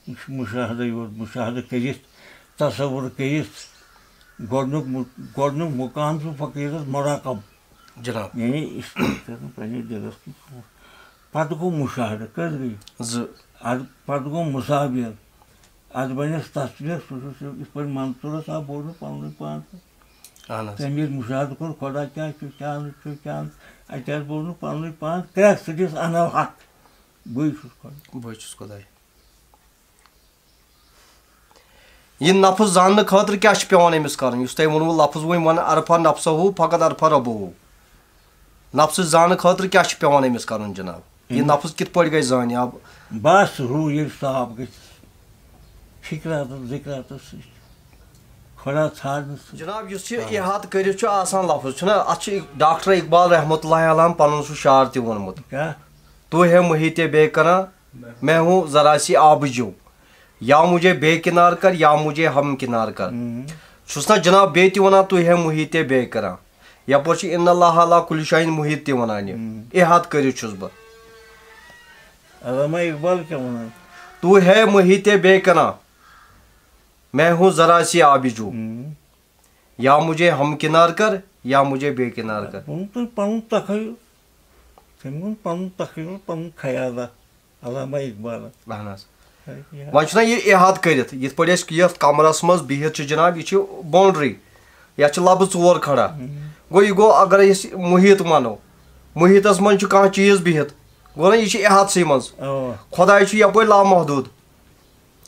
یہِ چھُ مُشاہدَے یوت، مُشاہدٕ کٔرِتھ، تصوُر کٔرِتھ۔ گۄڈٕنیُک مُ-، گۄڈٕنیُک مُقام چھُ فقیٖرَس مُراقب۔ جناب۔ یعنی یہِ چھُ پَنٕنِس دِلَس منٛز۔ پَتہٕ گوٚو مُشاہدٕ، کٔژ گٔے؟ زٕ۔ اَدٕ پَتہٕ گوٚو مُصابِر، اَدٕ بَنٮ۪س تصویر، سُہ چھُ یِتھ پٲٹھۍ منصوٗرَس آو بوزنہٕ پَنُنُے پان تہٕ۔ اَہَن حظ۔ تٔمۍ ییٚلہِ مُشاہدٕ کوٚر، خۄدا کیٛاہ چھُ، کیٛاہ نہٕ چھُ، کیٛاہ نہٕ، اَتہِ آسہِ بوزنہٕ پَنُنُے پان، کرٛٮ۪کھ سُہ دِس اَنَو حق۔ بٕے چھُس خۄدا۔ بٕے چھُس خۄداے۔ یہِ نفس زاننہٕ خٲطرٕ کیٛاہ چھُ پٮ۪وان أمِس کرُن؟ یُس تۄہہِ ووٚنوُ لفظ وۄنۍ، "من عرف نفسہ فقط عرف ربہ"۔ نفسہٕ زاننہٕ خٲطرٕ کیٛاہ چھُ پٮ۪وان أمِس کرُن جناب؟ یہِ أمِس نفس کِتھ پٲٹھۍ گژھِ زانہِ؟ اب بس روٗح ییٚلہِ صاف گژھِ فِکراتس ذِکراتس سۭتۍ، خۄدا ژھانٛڈنہٕ سۭتۍ۔ جناب، یُس یہِ احاطہٕ کٔرِتھ چھُ آسان لفظ، چھُنہ، اتھ چھُ ڈاکٹر اقبال رحمتہ اللہ علیہ پنُن سُہ شعر تہِ ووٚنمُت۔ کیٛاہ؟ تو ہے محیط بے کناں، میں ہوں ذرا سی آبجو، یا مجھے بے کنار کر، یا مجھے ہم کنار کر۔ ہم۔ چھُس نہ جناب بیٚیہِ تہِ وَنان، تُہۍ ہے محیط بے کناں۔ یَپٲرۍ چھِ ان اللہ علی کل شیء محیط تہِ وَنان یہِ۔ ہم۔ احاطہٕ کٔرِتھ چھُس بہٕ۔ علامہ اقبال کیٛاہ وَنان؟ تو ہے محیط بے کناں، میں ہوں ذرا سی آبجو۔ ہم۔ یا مجھے ہم کنار کر، یا مجھے بے کنار کر۔ ووٚن تٔمۍ پنُن تخیل، تٔمۍ ووٚن پنُن تخیل، پنُن خیال اکھ، علامہ اقبالن۔ اہن حظ۔ ہے، یہِ وۄنۍ چھُنہ یہِ احاطہٕ کٔرِتھ، یِتھ پٲٹھۍ أسۍ یتھ کمرس منٛز بِہِتھ چھِ جناب، یہِ چھِ boundary، یتھ چھِ لبہٕ ژور کھڑا۔ ہم۔ گوٚو، یہِ گوٚو، اگر أسۍ محیط ونو، محیطس منٛز چھُ کانٛہہ چیٖز بِہِتھ، گوٚو نہ، یہِ چھِ احاطسٕے منٛز۔ اوا۔ خۄداے چھُ یپٲرۍ لامحدوٗد۔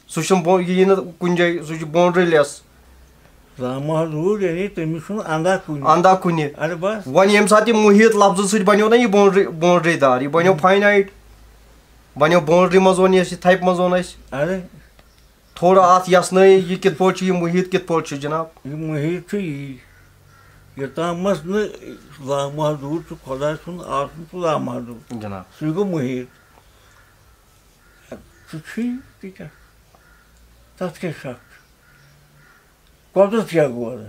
سُہ چھُنہٕ بو-، یہِ یی نہٕ کُنہِ جایہِ، سُہ چھُ boundaryless۔ لامحدوٗد، یعنی تٔمِس چھُنہٕ اندھا کُنہِ۔ اندھا کُنہِ۔ اَدٕ بس۔ وۄنۍ ییٚمہِ ساتہٕ یہِ محیط لفظہٕ سۭتۍ بنیو نہ یہِ boundary، boundary دار، یہِ بنیو ہُم۔ Finite، بنیو boundary منٛز ووٚن یہِ اَسہِ، یہِ تھپہِ منٛز ووٚن اَسہِ۔ اَدٕ۔ تھوڑا اَتھ یژھنٲیِو، یہِ کِتھ پٲٹھۍ چھُ، یہِ محیط کِتھ پٲٹھۍ چھُ جناب؟ یہِ محیط چھُ یی، یوٚتامَتھ نہٕ لامحدوٗد چھُ، خۄداے سُنٛد آسُن چھُ لامحدوٗد۔ جناب۔ سُے گوٚو محیط۔ سُہ چھُے تہِ کیٛاہ؟ تَتھ کیٛاہ شک چھُ؟ قۄدرت کیٛاہ گوٚو اَدٕ؟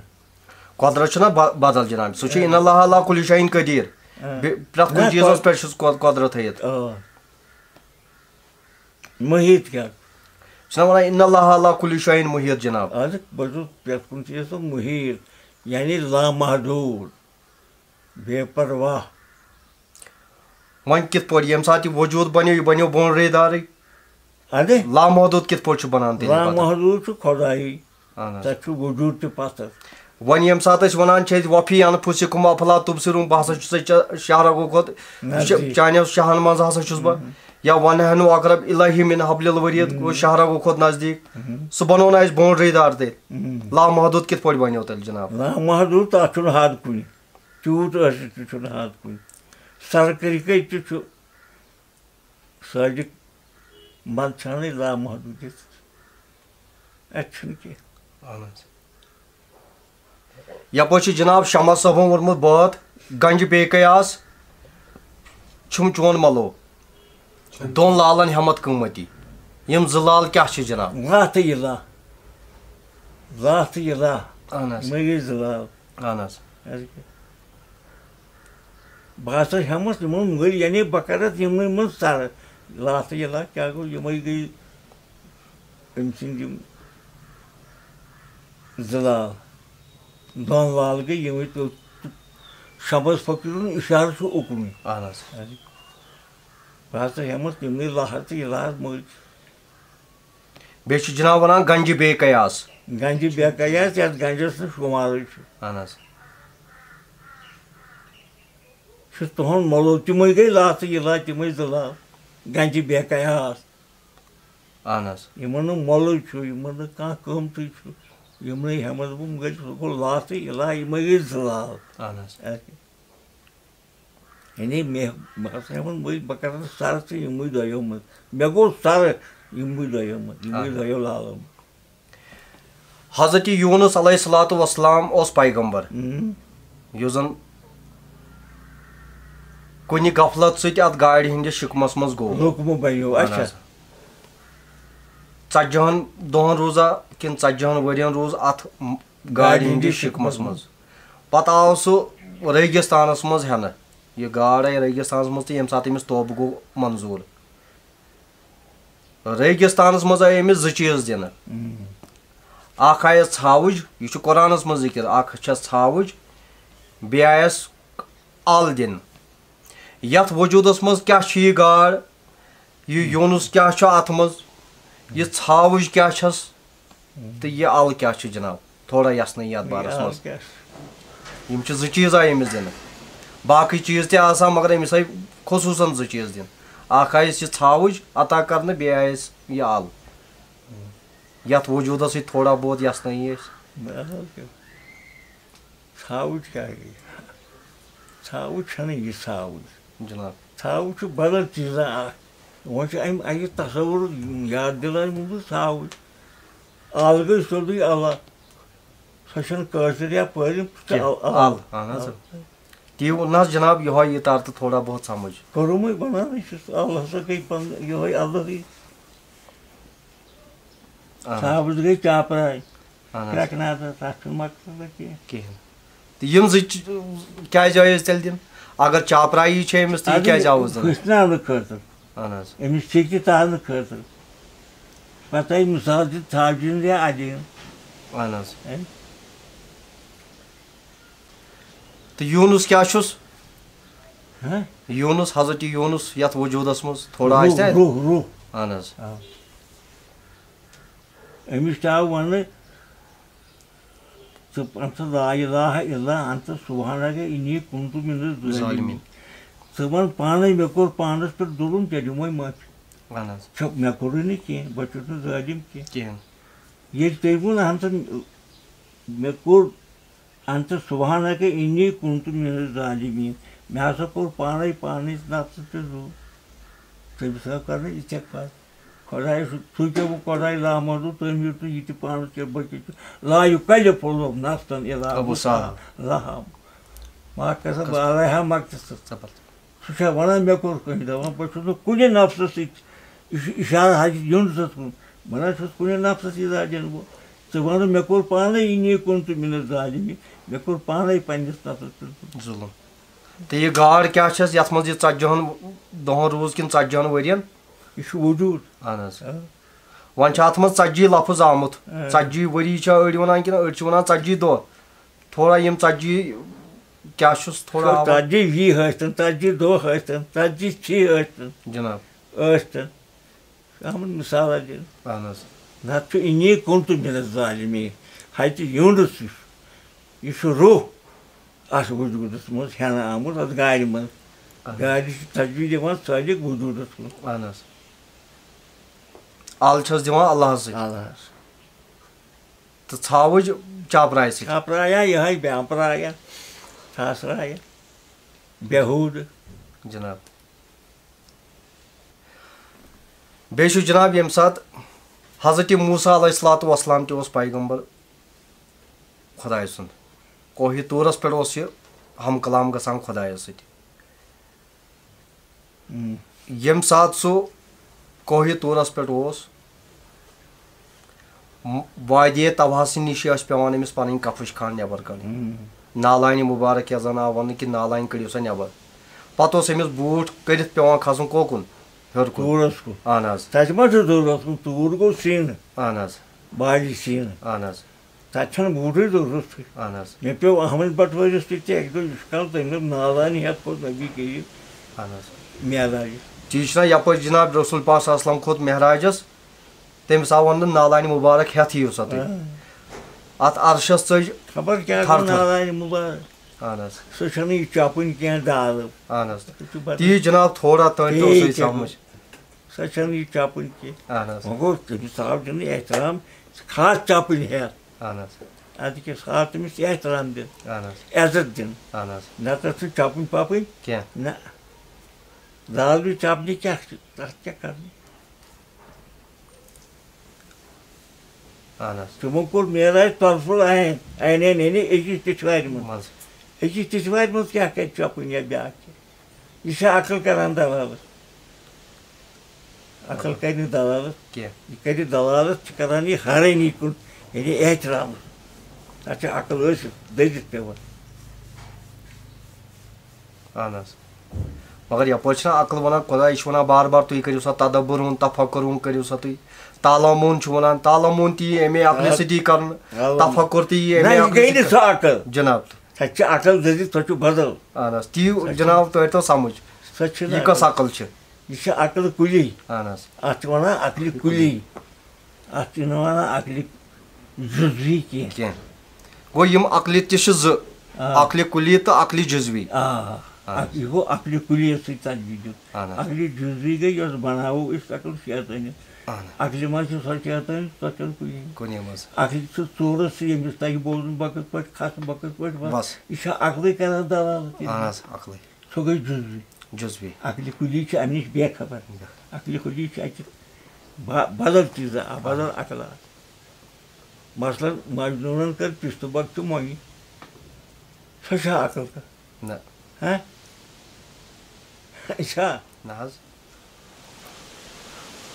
قۄدرت چھُنہ ب-، بدل جناب، سُہ چھُ اۭں۔ ان اللہ علی کل شیء قدیر۔ اۭں۔ بے-، پرٛٮ۪تھ کُنہِ نہ، چیٖزَس قۄد-، پٮ۪ٹھ چھُس قۄد-، قۄدرت تھٲیِتھ۔ اۭں۔ محیط کیٛاہ؟ چھِنہ وَنان، "ان اللہ علی کل شیء محیط" جناب۔ اَدٕ بہٕ چھُس پرٛٮ۪تھ کُنہِ چیٖزَس منٛز محیط، یعنی لامحدوٗد، بے پرواہ۔ وۄنۍ کِتھ پٲٹھۍ، ییٚمہِ ساتہٕ یہِ وجوٗد بنیو، یہِ بنیو boundary دارٕے؟ اَدٕ؟ لامحدوٗد کِتھ پٲٹھۍ چھُ بنان تیٚلہِ پتہٕ؟ لامحدوٗد چھُ خۄدایی۔ اَہَن حظ۔ تَتہِ چھُ وجوٗد تہِ پَتھر۔ وۄنۍ ییٚمہِ ساتہٕ أسۍ وَنان چھِ أسۍ، "وفی انفسکم افلا تبصرون"، بہٕ ہسا چھُسے ژےٚ شاہرگو کھۄتہٕ، نزدیٖک۔ چانیو شاہن منٛز ہسا چھُس بہٕ۔ یا "ونحن اقرب الیہ من حبل الورید"، گوٚو شاہرگو کھۄتہٕ نزدیٖک۔ سُہ بنوو نہٕ اَسہِ boundary دار تیٚلہِ۔ لامحدوٗد کِتھ پٲٹھۍ بنیو تیٚلہِ جناب؟ لامحدوٗد، تَتھ چھُنہٕ حد کُنہِ۔ تیوٗت ٲسِتھ تہِ چھُنہٕ حد کُنہِ۔ سرٕ کٔرِتھ کَتہِ تہِ چھُ۔ سٲجِک منٛد چھَنہٕ لامحدوٗدیت۔ اَتہِ چھُنہٕ کینٛہہ۔ اَہَن حظ۔ یَپٲرۍ چھُ جناب شمس صٲبَن ووٚنمُت بٲتھ، "گنجہِ بے قیاس چھُم چون مَلو، دۄن لالَن ہٮ۪مَتھ قۭمتی"۔ یِم زٕ لال کیٛاہ چھِ جناب؟ لاتہٕ یہِ لا، لاتہٕ یہِ لا۔ اَہَن حظ۔ یِمَے گٔے زٕ لال۔ اَہَن حظ۔ اَدٕ کیٛاہ؟ بہٕ ہسا ہٮ۪مس یِمن مٔلۍ، یعنی بہٕ کرس یِمنٕے منٛز سرٕ۔ لاتہٕ یہِ لا کیٛاہ گوٚو؟ یِمے گٔے أمۍ سٕنٛدۍ یِم زٕ لال، دۄن لال گٔے یِمے۔ تہٕ شمس فقیٖرُن اِشارٕ چھُ اُکنُے۔ اَہَن حظ۔ بہٕ ہسا ہٮ۪مس یِمنٕے لہر تہٕ یہِ لہر مٔلۍ۔ بیٚیہِ چھِ جناب وَنان گنجہِ بے قیاس۔ گنجہِ بے قیاس، یَتھ گنجَس نہٕ شُمارٕے چھُ۔ اَہَن حظ۔ چھُ تُہُنٛد مۄلو، تِمَے گٔے لاتہٕ یہِ لا، تِمَے زٕ لا، گنجہِ بے قیاس۔ اَہَن حظ۔ یِمَن نہٕ مۄلٕے چھُ، یِمَن نہٕ کانٛہہ قۭمتٕے چھُ، یِمنٕے ہٮ۪مَس بہٕ، مگر سُہ گوٚو لاتہٕ یہِ لا، یِمَے گٔے زٕ لال۔ اَہَن حظ۔ اَدٕ کیٛاہ؟ یعنی مےٚ، بہٕ ہسا ووٚن، بہٕ، بہٕ کرٕ نہٕ سرٕ تہٕ یِموٕے دۄیو منٛز۔ مےٚ گوٚو سرٕ یِموٕے دۄیو منٛز، یِموٕے اہن۔ دۄیو لالو منٛز۔ حضرت یونس علیہ الصلوۃ والسلام اوس پیغمبر، ہم۔ یُس زن کُنہِ غفلت سۭتۍ اتھ گاڑِ ہٕنٛدِس شِکمس منٛز گوٚو۔ لوٚگمُت بنیو، اہن اچھا۔ حظ۔ ژتجی ہن دۄہن روٗزا کِنہٕ ژتجی ہن ؤرین روٗز اتھ م-، گاڑِ گاڑِ ہٕنٛدِس ہٕنٛدِس شِکمس شِکمس منٛز۔ منٛز۔ پتہٕ آو سُہ ریگستانس منٛز ہٮ۪نہٕ۔ یہِ گاڈ آیہِ ریگستانس منٛز تہٕ ییٚمہِ ساتہٕ أمِس توبہٕ گوٚو منظوٗر۔ ریگستانس منٛز آیہِ أمِس زٕ چیٖز دِنہٕ۔ ہم۔ اکھ آیس ژھاوٕج، یہِ چھُ قرآنس منٛز ذِکر، اکھ چھس ژھاوٕج، بیٚیہِ آیس ال دِنہٕ۔ یتھ وجوٗدس منٛز کیٛاہ چھُ یہِ گاڈ؟ یہِ یونس کیٛاہ چھُ اتھ منٛز؟ یہِ ژھاوٕج کیٛاہ چھس؟ تہٕ یہِ ال کیٛاہ چھُ جناب؟ تھوڑا یژھنٲیِو یتھ بارس یہِ ال منٛز۔ کیٛاہ چھُ؟ یِم چھِ زٕ چیٖز آیہِ أمِس دِنہٕ۔ باقٕے چیٖز تہِ آسان، مگر أمِس آیہِ خصوٗصن زٕ چیٖز دِنہٕ۔ اکھ آیس یہِ ژھاوٕج عطا کرنہٕ، بیٚیہِ آیس یہِ ال۔ یتھ وجوٗدس سۭتۍ تھوڑا بہت یژھنٲیِو أسۍ۔ بہٕ حظ کیٛاہ؟ ژھاوٕج کیٛاہ گٔے؟ ژھاوٕج چھَنہٕ یہِ ژھاوٕج۔ جناب۔ ژھاوٕج چھُ بدل چیٖزا اکھ۔ وۄنۍ چھُ اَمہِ، اَمہِ تصوُرُک یاد دِلٲیمُت ژھاوٕج۔ ال گٔے سیوٚدُے اللہ۔ سۄ چھَنہٕ کٲشِر یا پٲرِم، سۄ چھِ کینٛہہ۔ ال-، ال۔ ال، اہن حظ۔ تی ووٚن نہ حظ جناب، یِہوٚے یہِ تر تہٕ تھوڑا بہت سمجھ۔ کوٚرُمٕے وَنان، یہِ چھُ ال ہسا گٔے پَنُن یِہوٚے الگٕے۔ اہن حظ۔ ثابت گٔے چاپراے۔ اہن حظ۔ کرٛٮ۪کنادَس، تَتھ چھُنہٕ مقصد کینٛہہ۔ کِہیٖنۍ۔ تہٕ یِم زٕ چ-، کیٛازِ آیہِ أسۍ تیٚلہِ دِنہٕ؟ اگر چاپرایی چھِ أمِس، تہٕ یہِ اَدٕ کیٛازِ آوُس دِنہٕ؟ ہیٚچھناونہٕ خٲطرٕ۔ اہن حظ۔ أمِس چھِ تہِ تارنہٕ خٲطرٕ۔ پَتہٕ آیہِ مِثال تہِ ژھاوجہِ ہِنٛز یا اَدِ ہِنٛز۔ اہن حظ۔ ہے؟ تہٕ یوٗنُس کیٛاہ چھُس؟ ہہ؟ یوٗنُس، حضرت یوٗنُس یَتھ وجوٗدَس منٛز تھوڑا روح، آسہِ تَتہِ؟ روح، روح۔ اہن حظ۔ آ۔ أمِس تہِ آو وَننہٕ، ژٕ پَنٛژھ لا الہ الا انت سبحانک انی کنت من الظالمین۔ ظالمین۔ ژٕ وَن پانَے، مےٚ کوٚر پانَس پٮ۪ٹھ ظُلُم، ژےٚ دِمَے معٲفی۔ اہن حظ۔ چھَکھ، مےٚ کوٚرُے نہٕ کینٛہہ، بہٕ چھُس نہٕ ظٲلِم کینٛہہ۔ کِہیٖنۍ۔ ییٚلہِ تٔمۍ ووٚن، اہن سا، مےٚ کوٚر انت سبحانک انی کنت من الظالمین۔ مےٚ ہسا کوٚر پانے پانس نفسس پٮ۪ٹھ ظلم۔ تٔمِس ہسا کٔر نہٕ یہِ ژےٚ کتھ۔ خۄدایس، سُے پیوٚو خۄداے لامحدوٗد، تٔمۍ ہیوٚت نہٕ یہِ تہِ پانس کینٛہہ، بلکہِ چھُ لا یکلف اللہ نفسا الا وسعہا۔ وسعہا۔ مگر کسا علیہا مقتصر۔ زبردست۔ سُہ چھا وَنان، مےٚ کوٚر کٲنٛسہِ، دَپان، بہٕ چھُس نہٕ کُنہِ نفسَس سۭتۍ، یہِ چھُ اِشارٕ حضرت یوٗنُسَس کُن، وَنان چھُس، کُنہِ نفسَس سۭتۍ زانٛہہ دِنہٕ بہٕ۔ ژٕ وَنہٕ، مےٚ کوٚر پانَے، انی کنت من الظالمین، مےٚ کوٚر پانَے پنٛنِس نفسَس پٮ۪ٹھ ظُلُم۔ تہٕ یہِ گاڈ کیٛاہ چھَس، یَتھ منٛز یہِ ژتجی ہَن دۄہَن روٗز کِنہٕ ژتجی ہَن ؤرِین؟ یہِ چھُ وجوٗد۔ اہن حظ۔ آ۔ وۄنۍ چھُ اَتھ منٛز ژتجی لفظ آمُت۔ آ۔ ژتجی ؤری چھا أڑۍ وَنان کِنہٕ أڑۍ چھِ وَنان ژتجی دۄہ؟ تھوڑا یِم ژتجی کیٛاہ چھُس تھوڑا سُہ آوُر۔ ژتجی وی ٲسۍتن، ژتجی دۄہ ٲسۍتن، ژتجی چھی ٲسۍتن۔ جناب۔ ٲسۍتن۔ آمُت مثالا دِنہٕ۔ اہن حظ۔ نتہٕ چھُ اِنی کُن تہٕ مِنت ظالمی۔ ہتہِ یوٗنس یُس، یہِ چھُ روح اَتھ وجوٗدس منٛز ہٮ۪نہٕ آمُت، اَتھ گاڑِ منٛز۔ اہن حظ۔ گاڑِ چھِ تجویٖز دِوان سٲلِک وجوٗدس منٛز۔ اہن حظ۔ ال چھس دِوان اللہس سۭتۍ۔ اللہس۔ تہٕ ژھاوٕج چاپراے سۭتۍ۔ چاپرایا یِہوٚے بیٛاپرایا، ٹھاسرایا، بیہوٗدٕ۔ جناب۔ بیٚیہِ چھُ جناب، ییٚمہِ ساتہٕ حضرت موسیٰ علیہ الصلوۃ والسلام تہِ اوس پیغمبر خدایہِ سُنٛد، کوہِ طورس پٮ۪ٹھ اوس یہِ ہم کلام گژھان خدایس سۭتۍ۔ ہم۔ ییٚمہِ ساتہٕ سُہ کوہِ طورس پٮ۪ٹھ اوس، م-، وادی طوحس نِش ٲسۍ پٮ۪وان أمِس پنٕنۍ کفٕچ کھنٛڈ نٮ۪بر کڑٕنۍ۔ ہم۔ نالانہِ مُبارک یَتھ زَن آو وَننہٕ کہِ نالانہِ کٔڑِو سا نٮ۪بر۔ پَتہٕ اوس أمِس بوٗٹھ کٔرِتھ پٮ۪وان کھسُن کوکُن؟ ہیوٚر کُن۔ طورس کُن۔ اہن حظ۔ تَتہِ ما چھُ ضروٗرت کُن؟ طور گوٚو سیٖنہٕ۔ اہن حظ۔ وادی سیٖنہٕ۔ اہن حظ۔ تَتہِ چھَنہٕ بوٗٹٕے ضروٗرتٕے۔ اہن حظ۔ مےٚ پیوٚو احمد بٹوٲرِس سۭتۍ تہِ اَکہِ دۄہ یُس کال تٔمۍ دوٚپ نالانہِ ہٮ۪تھ کھوٚت نبی کریم اہن حظ۔ معراجہِ۔ تی چھُنہ یَپٲرۍ جناب رسول پاک صلی اللہ علیہ وسلم کھوٚت معراجس، تٔمِس آو وننہٕ نالانہِ مُبارک ہٮ۪تھ یِیِو سا تُہۍ۔ آ۔ اتھ عرشس ژٔج خبر کیٛاہ تھر گوٚو تھر۔ نالانہِ مُبارک۔ اہن حظ۔ سُہ چھَنہٕ یہِ چَپٕنۍ کینٛہہ دالہٕ۔ اہن حظ۔ سُہ چھُ بدل۔ تی جناب تھوڑا تانۍ تی اوسُے کیٛاہ سمجھ۔ گوٚو؟ سۄ چھَنہٕ یہِ چَپٕنۍ کینٛہہ۔ اہن حظ۔ وۄنۍ گوٚو تٔمِس آو دِنہٕ احترام، ژٕ کھاس چَپٕنۍ ہٮ۪تھ۔ اہن حظ۔ اَدٕ کیٛاہ، سُہ آو تٔمِس احترام دِنہٕ۔ اہن حظ۔ عزت دِنہٕ۔ اہن حظ۔ نَتہٕ ٲس نہٕ چَپٕنۍ پَپٕنۍ۔ کینٛہہ۔ نہ۔ دالہٕ چَپنہِ کیٛاہ چھِ، تَتھ کیٛاہ کَرنہِ؟ اہن حظ۔ تِمو کوٚر معراج طرفُل عین، عینین یعنی أکِس تِتھوارِ منٛز۔ منٛز۔ أکِس تِتھوارِ منٛز کیٛاہ کَرِ چَپٕنۍ یا بیٛاکھ کینٛہہ؟ یہِ چھا عقل کَران دلالت؟ عقل کَرِ نہٕ دلالت۔ کینٛہہ۔ یہِ کَرِ دلالت، چھِ کَران یہِ حٲرٲنی کُن، یعنی احترام۔ تَتھ چھِ عقل ٲسِتھ دٔزِتھ پٮ۪وان۔ اہن حظ۔ مگر یپٲرۍ چھِنہ عقل ونان، خۄداے چھُ ونان بار بار، تُہۍ کٔرِو سا تدبرُن، تفکرُن کٔرِو سا تُہۍ، تعلمُن چھُ ونان، تعلمُن تہِ یی اَمے عقلہِ آ۔ سۭتی کرنہٕ، اللہ۔ تفکر تہِ یی نہ، اَمے یہِ عقلہِ گٔے سۭتۍ نہٕ سۄ کرنہٕ۔ عقل۔ جناب۔ سۄ چھِ عقل دٔزِتھ، سۄ چھُ بدل۔ اہن حظ، تی سۄ چھِ جناب، تُہۍ تو سمجھ، سۄ چھِ نہٕ یہِ کۄس عقل۔ عقل چھِ؟ یہِ چھِ عقل کُلی۔ اہن حظ۔ اَتھ چھِ ونان عقلہِ کُلی۔ اَتھ چھِنہٕ وَنان عقلہِ جُزوی کینٛہہ۔ کینٛہہ۔ گوٚو، یِم عقلہِ تہِ چھِ زٕ، آ۔ عقلہِ کُلی تہٕ عقلہِ جُزوی۔ آ، آ۔ اَکھ، یہِ گوٚو عقلہِ کُلی یَس سۭتۍ تجویٖد دیُن۔ اَہَن حظ۔ عقلہِ جُزوی گٔے یۄس بَناوو أسۍ عقل شیطٲنی۔ اَہَن حظ۔ عقلہِ منٛز چھِ سۄ شیطٲنی، سۄ چھَنہٕ کُنی۔ کُنی منٛز۔ عقلہِ چھِ ژوٗرَس سُہ ییٚمِس تَگہِ بوزُن بۄکَس پٲٹھۍ، کھَسہٕ بۄکَس پٲٹھۍ وَس۔ وَس۔ یہِ چھا عقلٕے کَران دَلالت ییٚتہِ؟ اَہَن حظ، عقلٕے۔ سُہ گٔے جُزوی۔ جُزوی۔ عقلہِ کُلی چھِ اَمہِ نِش بے خبر۔ بے۔ عقلہِ کُلی چھِ اَتہِ با-، بدل چیٖزا، آ، بدل عقلا۔ مثلاً، مجنوٗنن کٔر پِستہٕ بۄکچہِ مۄنگہِ۔ سۄ چھا عقل کانٛہہ؟ نہ۔ ہہ؟ چھا؟ نہ حظ۔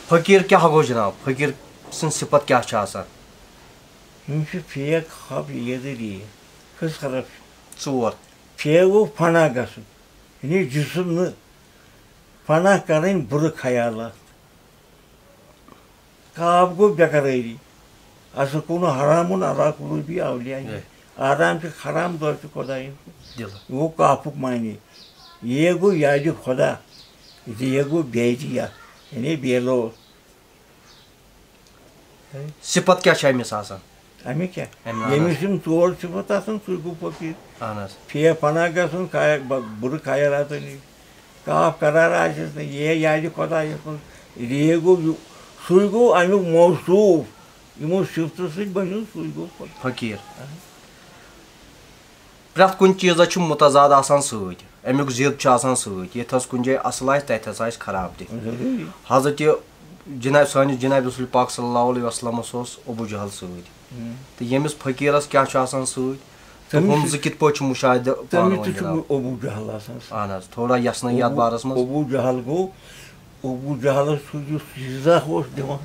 فقیٖر کیٛاہ گوٚو جناب؟ فقیٖر سٕنٛز صفت کیٛاہ چھِ آسان؟ یِم چھِ فیک خواب ییٚدٕر یہِ۔ کٔژ حرف چھِ؟ ژور۔ فیک گوٚو فنا گژھُن۔ یعنی جسم نہٕ فنا کرٕنۍ، بُرٕ خیالات۔ کاف گوٚو بے قرٲری۔ السکون حرام علی قلوب اولیاء۔ ہے۔ آرام چھُ حرام، دۄہ چھُ خۄدایَن۔ دِل۔ یہِ گوٚو کافُک معنی۔ یہ گوٚو یادِ خۄدا۔ زِ یہ گوٚو بے دِیا، یعنی بے لوث۔ صفت کیٛاہ چھِ أمِس آسان؟ اَمہِ کیٛاہ؟ اَمہِ ناوٕ ییٚمِس یِم ژور صفت آسان، سُے گوٚو فقیٖر۔ اَہَن حظ۔ فے پناہ گژھُن، خیا-، ب-، بُرٕ خیالاتو نِش۔ کاف قرار آسٮ۪س نہٕ، یے یادِ خۄدایَس منٛز۔ رے گوٚو یہِ، سُے گوٚو اَمیُک موصوٗف۔ یِمو صفتو سۭتۍ بَنیو، سُے گوٚو فقیٖر۔ فقیٖر۔ اَہَن۔ پرٛٮ۪تھ کُنہِ چیٖزَس چھُ مُتضاد آسان سۭتۍ، اَمیُک ضِد چھُ آسان سۭتۍ۔ ییٚتہِ حظ کُنہِ جایہِ اَصٕل آسہِ، تَتہِ ہسا آسہِ خراب تہِ۔ ضروٗری۔ حضرت جناب، سٲنِس جناب رسول پاک صلی اللہ علیہ وسلمس اوس ابو جہل سۭتۍ۔ ہم۔ تہٕ ییٚمِس فقیٖرس کیٛاہ چھُ آسان سۭتۍ؟ تہٕ تٔمِس ہُم تہِ، زٕ کِتھ پٲٹھۍ چھِ مُشاہدٕ پانہٕ تٔمِس ؤنۍ تہِ چھُ جناب؟ ابو جہل آسان سۭتۍ۔ اہن حظ، تھوڑا یژھنٲیِو یتھ ابو، بارس منٛز۔ ابو جہل گوٚو، ابو جہلس چھُ یُس ایٖزا اوس دِوان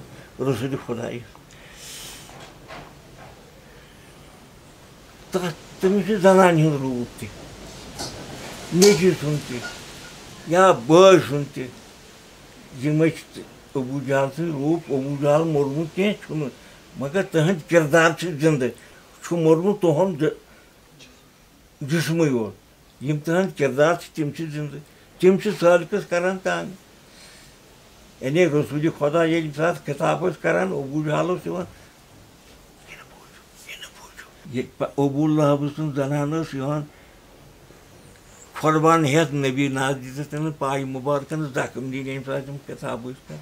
رسول خدایس۔ تَتھ، تٔمِس چھُ زنانہِ ہُنٛد روٗپ تہِ، نیٚچوِ سُنٛد تہِ، یا بٲے سُنٛد تہِ، یِمے چھِ تہِ-، ابو جہل سٕنٛدۍ روٗپ، ابو جہل موٚرمُت کینٛہہ چھُنہٕ، مگر تٕہٕنٛدۍ کِردار چھِ زِندٕ، چھُ موٚرمُت تُہُنٛد ج-، جسمٕے یوت۔ یِم تٕہٕنٛدۍ کِردار چھِ، تِم چھِ زِندٕ، تِم چھِ سٲلکَس کران تنگ۔ یعنی رسول خدا ییٚلہِ ساتہٕ خطاب ٲسۍ کران، ابو جہل اوس یِوان، "یہِ نہٕ بوٗزِو، یہِ نہٕ بوٗزِو۔" ییٚتہِ پہ-، ابو لہب سٕنٛز زنان ٲس یِوان قۄربان ہٮ۪تھ نبی ناز دِتھ تٔمِس پایہِ مُبارکَن زخم دِنۍ، ییٚمہِ ساتہٕ تِم خطاب ٲسۍ کران۔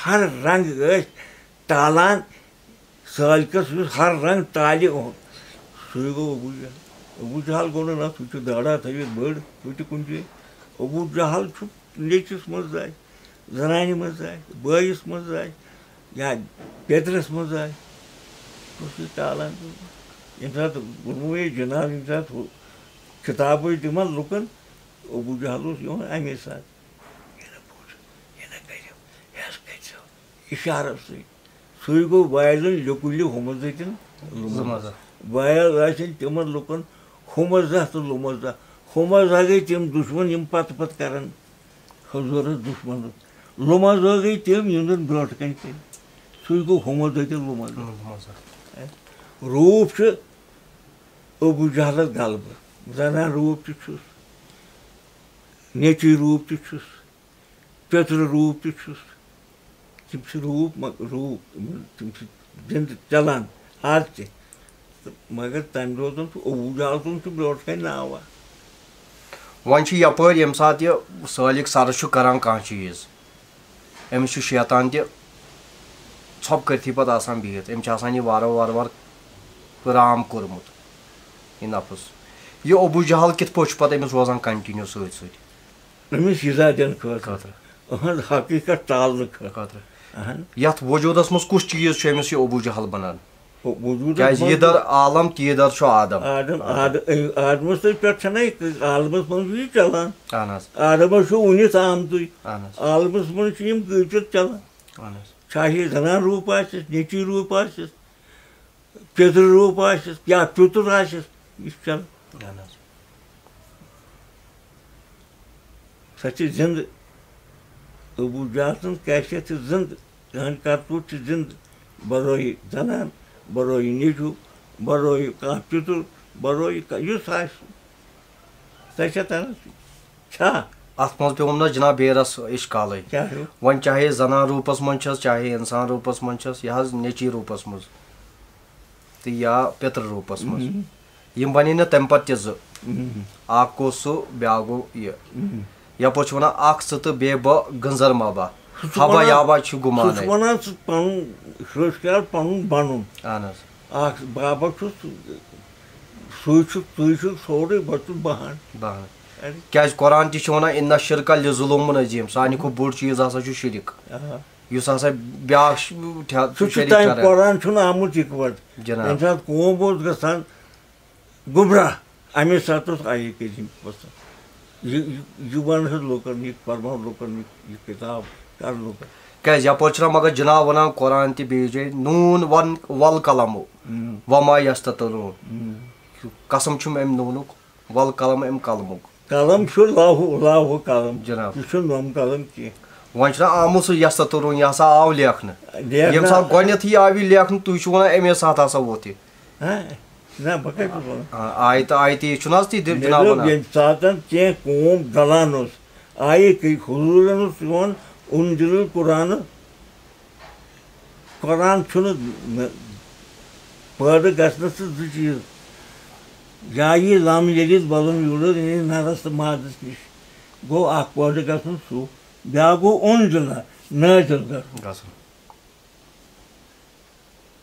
ہر رنگ ٲسۍ تالان، سالکس یُس ہر رنگ تالہِ اوٚن، سُے گوٚو ابو جہل۔ ابو جہل گوٚو نہٕ نہ، سُہ چھُ داڑا تھٲوِتھ بٔڑ، سُہ تہِ کُنہِ جایہِ۔ ابو جہل چھُ نیٚچوِس منٛز زاے، زنانہِ منٛز زاے، بٲیِس منٛز زاے، یا پیٚترس منٛز زاے۔ سُہ چھُ تالان۔ ییٚمہِ ساتہٕ ووٚنمو یہِ جناب، ییٚمہِ ساتہٕ ہُہ خطاب ٲسۍ دِوان لُکن، ابو جہل اوس یِوان اَمے ساتہٕ۔ یہِ نہٕ بوٗزِو، یہِ نہٕ کٔرِو، یہِ حظ کٔرۍزیو۔ اِشارَس سۭتۍ۔ سُے گوٚو وایلُن لِکُلہِ ہُمَزَتِن لُمَزَہ۔ لُمَزَہ۔ وایل ٲسِن تِمَن لُکَن ہُمَزَہ تہٕ لُمَزَہ۔ ہُمَزَہ گٔے تِم دُشمَن یِم پَتہٕ پَتہٕ کَرَن حضوٗرَس دُشمَنَس۔ لُمَزَہ گٔے تِم یِم زَن برٛونٛٹھ کَنہِ کٔرۍ۔ سُے گوٚو ہُمَزَتِن لُمَزَہ۔ لُمَزَہ۔ روٗپ چھُ ابوٗ جہلَس غلبہٕ۔ زَنان روٗپ تہِ چھُس، نیٚچوٗ روٗپ تہِ چھُس۔ پیٚترٕ روٗپ تہِ چھُس۔ تِم چھِ روٗپ، مہ-، روٗپ، تِم چھِ زِندٕ چلان آز تہِ۔ تہٕ مگر تَمہِ دۄہ زَن چھُ ابوٗ جہل سُنٛد چھُ برٛونٛٹھ کَنہِ ناوا۔ وۄنۍ چھُ یَپٲرۍ ییٚمہِ ساتہٕ یہِ سٲلِک سَرَس چھُ کَران کانٛہہ چیٖز، أمِس چھُ شیطان تہِ ژھۄپہٕ کٔرتھٕے پَتہٕ آسان بِہِتھ۔ أمِس چھِ آسان یہِ وارٕ وارٕ وارٕ وارٕ رام کوٚرمُت یہِ نفس۔ یہِ ابوٗ جہل کِتھ پٲٹھۍ چھُ پَتہٕ أمِس روزان continue سۭتۍ سۭتۍ؟ أمِس ایٖزا دِنہٕ خٲطرٕ۔ خٲطرٕ۔ أہٕنٛز حقیٖقت ژالنہٕ خٲطرٕ۔ خٲطرٕ۔ اہن۔ یتھ وجودس منٛز کُس چیٖز چھُ أمِس یہِ ابوٗ جہل بنان؟ وجودس کیازِ منٛز یہِ در عالم، تی در چھُ آدم۔ آدم، آدم۔ آد-، آدمس سۭتۍ پٮ۪ٹھ چھَنہ یہِ عالمس منٛز یہِ چلان۔ اہن حظ۔ آدمس چھُ وُنِتھ آمتُے۔ اہن حظ۔ عالمس منٛز چھِ یِم کۭتِتھ چلان۔ اہن حظ۔ چاہے زنان روٗپ آسٮ۪س، نیٚچوٗ روٗپ آسٮ۪س، پیٚتٕر روٗپ آسٮ۪س یا پیوٚتُر آسٮ۪س، یہِ چھُ چلان۔ اہن حظ۔ سۄ چھِ زِندٕ۔ ابوٗ جہل سٕنٛز کیفیت چھِ زِندٕ، تِہٕنٛدۍ کرتوٗت چھِ زِندٕ۔ برویہِ زنان، برویہِ نیٚچوٗ، برویہِ کانٛہہ پیوٚتُر، برویہِ کا-، یُس آسہِ۔ تۄہہِ چھا تران؟ چھا؟ اتھ منٛز پیوٚوُم نہ جناب بیرس اشکالٕے۔ کیٛاہ ہیوٗ؟ وۄنۍ چاہے زنان روٗپس منٛز چھس، چاہے انسان روٗپس منٛز چھس، یہِ حظ نیٚچی روٗپس منٛز تہٕ یا پیٚترٕ روٗپس منٛز۔ مہم۔ یِم بنے نہٕ تمہِ پتہٕ تہِ زٕ۔ مہم۔ اکھ گوٚو سُہ، بیاکھ گوٚو یہِ۔ مہم۔ یپٲرۍ چھِ ونان، اکھ ژٕ تہٕ بیٚیہِ بہٕ گٔنزر ما با، سُہ چھُ ہبا ونان، یابا چھُ سُہ گُمانٕے۔ چھُ ونان، سُہ پنُن، سُہ اوس کران پنُن بنُن۔ اہن حظ۔ اکھ بابا چھُس، سُے چھُ، سُے چھُ سورُے، بہٕ چھُس بہان۔ بہان۔ اَدٕ۔ کیازِ قرآن تہِ چھُ ونان، ان الشرک لظلم عظیم، سانہِ کھۄتہٕ بوٚڑ چیٖز ہسا چھُ شرک۔ آ۔ یُس ہسا بیاکھ ش-، ٹھیٚہ سُہ چھُ شریٖک تَمہِ کران۔ قرآن چھُنہٕ آمُت یِکوَٹہٕ۔ جناب۔ ییٚمہِ ساتہٕ قوم اوس گژھان گمراہ، اَمے ساتہٕ اوس آیہِ کٔرِتھ وَسان۔ یہِ، یہِ، یہِ وَن حظ لُکَن، یہِ پَرناو لُکَن، یہِ، یہِ کِتاب کَر لُکَن۔ کیٛازِ یَپٲرۍ چھُنہ مگر جناب وَنان قرآن تہِ بیٚیہِ جایہِ، نوٗن وَن وَل قلمو، ہُم۔ وَما یَسْتَطِرُونَ۔ ہُم۔ قسم چھُم اَمہِ نوٗنُک، وَل قلم اَمہِ قلمُک۔ قلم چھُ لوح، لوح قلم۔ جناب۔ یہِ چھُنہٕ نوٚم قلم کینٛہہ۔ وۄنۍ چھُنہ آمُت سُہ یَسْتَطِرُونَ، یہِ ہسا آو لیکھنہٕ۔ لیکھنہٕ۔ ییٚمہِ ساتہٕ گۄڈٕنیتھٕے آو یہِ لیکھنہٕ، تُہۍ چھِو وَنان اَمے ساتہٕ ہسا ووت یہِ۔ ہاں؟ نہ، بہٕ کَتہِ چھُس وَنان؟ آ، آیتہٕ، آیتہٕ، یہِ چھُنہٕ حظ تُہۍ دِ-، مےٚ جناب دوٚپ، وَنان؟ ییٚمہِ ساتہٕ کینٛہہ قوم گَلان اوس، آیہِ کٔرۍ حضوٗرَن اوس یِوان، اُنزِل القرآن۔ قرآن چھُنہٕ نہ-، پٲدٕ گژھنَس چھِ زٕ چیٖز، یا یہِ لم یلد ولم یولد، یعنی نَرَس تہٕ مادَس نِش گوٚو اَکھ پٲدٕ گژھُن سُہ، بیٛاکھ گوٚو اُنزِلہ، نٲزِل گژھُن۔ گژھُن۔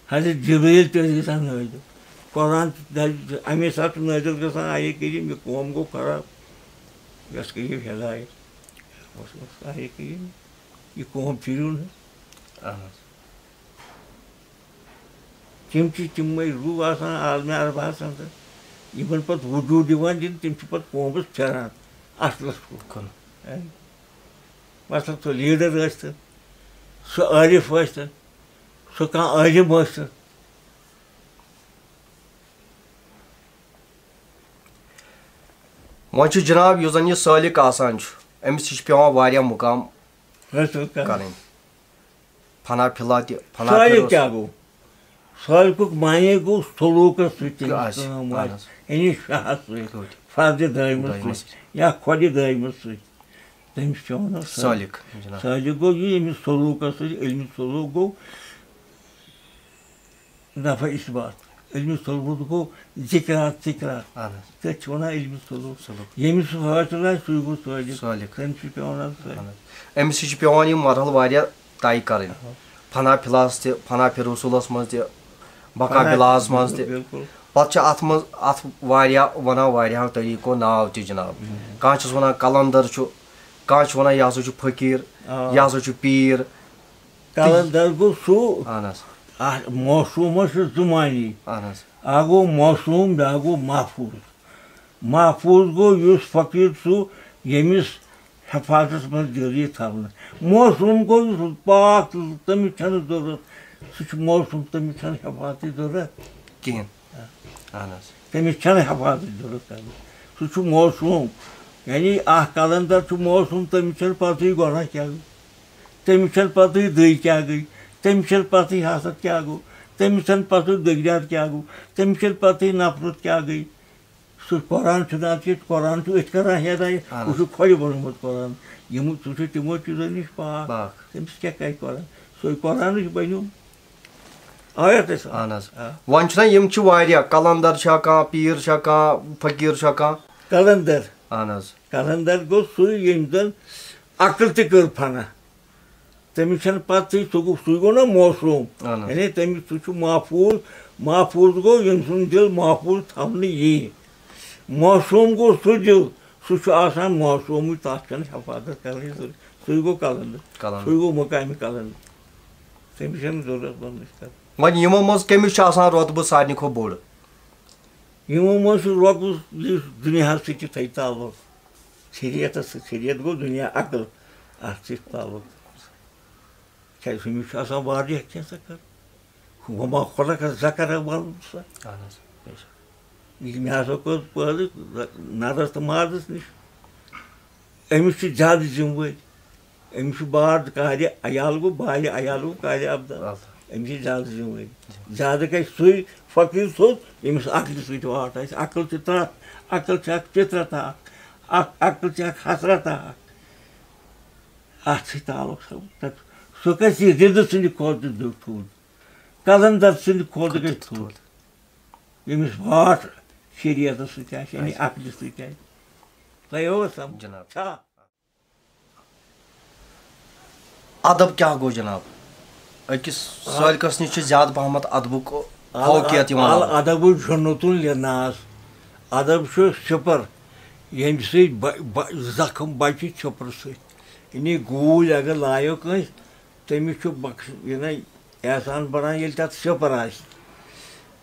حضرت جبریل تہِ ٲسۍ گژھان نٲزِل۔ قرآن تہِ اَمے ساتہٕ چھُ نٲزِل گژھان، آیے کٔرِم، یہِ قوم گوٚو خراب، یۄس کٔرِو ہدایت۔ اوس، اوس آیے کٔرِم، یہِ قوم پھِرِو نہٕ۔ اہن حظ۔ تِم چھِ تِمے روٗح آسان، عالمِ عرب آسان تہٕ یِمن پتہٕ وجوٗد یِوان دِنہٕ، تِم چھِ پتہٕ قومس پھِران اصلس کُن۔ کُن۔ اے، مثلاً سُہ لیڈر ٲسۍتن، سُہ عارف ٲسۍتن، سُہ کانٛہہ عٲلِم ٲسۍتن۔ وۄنۍ چھُ جناب، یُس زن یہِ سٲلِک آسان چھُ، أمِس تہِ چھِ پٮ۪وان واریاہ مُقام حٲصِل کرٕنۍ۔ کرٕنۍ۔ فنا فلا تہِ، فنا سالِک فِروز۔ کیٛاہ گوٚو؟ سالکُک معنی گوٚو سلوٗکَس سۭتۍ تٔمِس آسہِ، کٲم اہن آسہِ، حظ۔ یعنی شاہَس سۭتۍ، گوٚو تہِ۔ فرزِ دٲیمَس دٲیمَس سۭتۍ، سۭتۍ۔ یا خۄدِ دٲیمَس سۭتۍ۔ تٔمِس چھِ وَنان سالِک۔ سالِک، جِناب۔ سالِک گوٚو یہِ، ییٚمِس سلوٗکَس سۭتۍ، علمِ سلوٗک گوٚو نفع اثبات۔ علمِ سلوٗک گوٚو ذِکرات، ذِکرات۔ اہن حظ۔ تٔتھۍ چھِ وَنان علمِ سلوٗک۔ سلوٗک۔ ییٚمِس سُہ حٲصِل آسہِ، سُے گوٚو سالِک۔ سالِک۔ تٔمِس چھِ پٮ۪وان حظ سالِک۔ اہن حظ۔ أمِس چھِ پٮ۪وان یِم مرحلہٕ واریاہ طے کَرٕنۍ۔ اہن۔ فنا فِلاس تہِ، فنا فی رسوٗلَس منٛز تہِ، بقا فنا بِلاس منٛز تہِ۔ بِلکُل۔ پَتہٕ چھِ اَتھ منٛز، اَتھ واریاہ وَنان واریاہو طریٖقو ناو تہِ جِناب۔ اہن۔ کانٛہہ چھُس وَنان قلندر چھُ، کانٛہہ چھُ وَنان یہِ ہسا چھُ فقیٖر، آ۔ یہِ ہسا چھُ پیٖر۔ قلندر گوٚو سُہ، اہن حظ۔ اَتھ معصوٗمَس چھِ زٕ معنی۔ اہن حظ۔ اَکھ گوٚو معصوٗم، بیٛاکھ گوٚو محفوٗظ۔ محفوٗظ گوٚو یُس فقیٖر سُہ، ییٚمِس حفاظتس منٛز دِل یی تھاونہٕ۔ معصوٗم گوٚو یُس پاک تہٕ تٔمِس چھَنہٕ ضروٗرت، سُہ چھُ معصوٗم، تٔمِس چھَنہٕ حفاظتٕچ ضروٗرت۔ کِہیٖنۍ۔ اہن حظ۔ تٔمِس چھَنہٕ حفاظتٕچ ضروٗرت کَرٕنۍ۔ سُہ چھُ معصوٗم۔ یعنی اَکھ قلندر چھُ معصوٗم، تٔمِس چھَنہٕ پَتہٕے گۄناہ کیٛاہ گوٚو۔ تٔمِس چھَنہٕ پَتہٕے دٔے کیٛاہ گٔے۔ تٔمِس چھَنہٕ پَتہٕے حسد کیٛاہ گوٚو۔ تٔمِس چھَنہٕ پَتہٕے دٔگریٛار کیٛاہ گوٚو۔ تٔمِس چھَنہٕ پَتہٕے نفرت کیٛاہ گٔے۔ سُہ قرآن چھُ نہٕ اَتھ ییٚتہِ، قرآن چھُ أتھۍ کران ہدایت، اہن حظ۔ سُہ چھُ خۄجہِ بوٚنمُت قرآن۔ یِم، سُہ چھُ تِمو چیٖزو نِش پاک۔ پاک۔ تٔمِس کیٛاہ کَرِ قرآن؟ سُے قرآنٕے بَنیوم۔ آیت ٲسۍ۔ اہن حظ۔ آ۔ وۄنۍ چھُنہ یِم چھِ واریاہ، قلندر چھا کانٛہہ، پیٖر چھا کانٛہہ، فقیٖر چھا کانٛہہ؟ قلندر۔ اہن حظ۔ قلندر گوٚو سُے ییٚمۍ زَن عقل تہِ کٔر فنا۔ تٔمِس چھَنہٕ پَتہٕے، سُہ گوٚو، سُے گوٚو نا معصوٗم۔ اہن حظ۔ یعنی تٔمِس، سُہ چھُ محفوٗظ، محفوٗظ گوٚو ییٚمۍ سُنٛد دِل محفوٗظ تھاونہٕ یی۔ معصوٗم گوٚو سُہ دِل، سُہ چھُ آسان معصوٗمٕے، تَتھ چھَنہٕ حفاظت کَرٕنٕچ ضروٗرت۔ سُے گوٚو قلندر۔ قلندر۔ سُے گوٚو مقامِ قلندر۔ تٔمِس چھَنہٕ ضروٗرت بَننٕچ کَرٕنۍ۔ وۄنۍ یِمو منٛز کٔمِس چھُ آسان رۄتبہٕ سارنٕے کھۄتہٕ بوٚڑ؟ یِمو منٛز چھُ رۄتبہٕ یُس دُنیاہَس سۭتۍ چھُ تھٲوِتھ تعلق، شریعتَس سۭتۍ، شریعت گوٚو دُنیا عقل، اَتھ سۭتۍ تعلق۔ کیٛازِ ہُمِس چھُ آسان واریاہ کینٛہہ ژَکر۔ وما خلق الذکر والانثی۔ اہن حظ۔ یہِ مےٚ ہسا کوٚر پٲدٕ نَرَس تہٕ مازَس نِش۔ أمِس چھِ زیادٕ ذِمہٕ وٲرۍ۔ أمِس چھُ بار کارِ عیال گوٚو، بارِ عیال گوٚو، کارِ اَبدال۔ اَبدال۔ أمِس چھِ زیادٕ ذِمہٕ وٲرۍ۔ زیادٕ گژھِ سُے فقیٖر سیوٚد، ییٚمِس عقلہِ سۭتۍ واٹھ آسہِ۔ عقل چھِ ترٛٹھ، عقل چھِ اَکھ فطرت اَکھ، اَکھ عقل چھِ اَکھ حسرت اَکھ۔ اَتھ سۭتۍ تعلق تھاوُن۔ تَتھ، سُہ گژھِ یہِ زِندٕ سٕنٛدِ کھۄتہٕ تہِ تھوٚد۔ قلندر سٕنٛدِ کھۄتہٕ گژھِ تھوٚد۔ ییٚمِس واٹھ شریعتس سۭتۍ آسہِ، یعنی عقلہِ سۭتۍ آسہِ۔ تۄہہِ ٲس سمجھ؟ جناب۔ چھا؟ ادب کیٛاہ گوٚو جناب؟ أکِس سٲلکس نِش چھُ زیادٕ پہمتھ ادبُک ال-، فوقیت یِوان ال-، لبنہٕ۔ الادب جنت للناس۔ ادب چھُ سِپر، ییٚمہِ سۭتۍ بہ-، بہ-، زخم بچہِ چھِپرٕ سۭتۍ۔ یعنی گوٗلۍ اگر لایو کٲنٛسہِ، تٔمِس چھُ بخش-، یہِ نَے احسان بَڑان، ییٚلہِ تَتھ سِپر آسہِ۔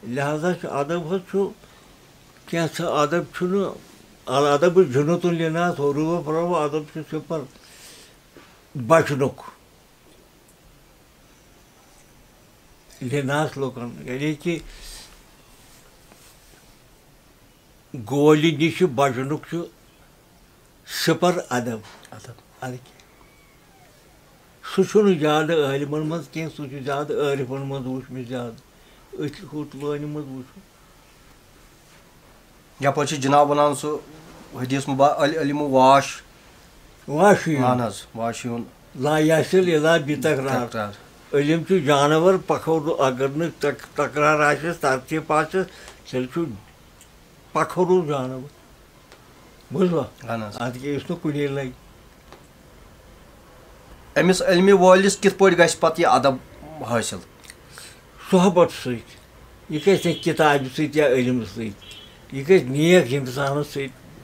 لہذا چھُ ادب حظ چھُ، کینٛژھا ادب چھُنہٕ، الادب جنت للناس، ہورٕ پرو ادب چھُ سِپر بچنُک۔ للناس لوٗکن، یعنی کہِ گولہِ نِش بچنُک چھُ سِپر ادب۔ ادب۔ ادٕ کیٛاہ؟ سُہ چھُنہٕ زیادٕ عٲلمن منٛز کینٛہہ، سُہ چھُ زیادٕ عٲرفن منٛز وُچھمُت زیادٕ۔ أتھۍ ہُتھ لٲنہِ منٛز وُچھُن۔ یپٲرۍ چھِ جناب ونان سُہ حدیث مبا-، ال-، علم واش۔ واشی۔ اہن حظ، واشی ہُن۔ لا یحصل الا بتکرار۔ تکرار۔ علم چھُ جانور پکھو، اگر نہٕ تک-، تکرار آسٮ۪س، ترتیب آسٮ۪س، تیٚلہِ چھُ پکھرو جانور۔ بوٗزوا؟ اہن حظ۔ اتھ گٔیَس نہٕ کُنے لگہِ۔ أمِس علمہِ وٲلِس کِتھ پٲٹھۍ گژھِ پتہٕ یہِ ادب حٲصِل؟ صحبت سۭتۍ۔ یہِ گژھِ نہٕ کِتابہِ سۭتۍ یا علمہٕ سۭتۍ۔ یہِ گژھِ نیک انسانس سۭتۍ،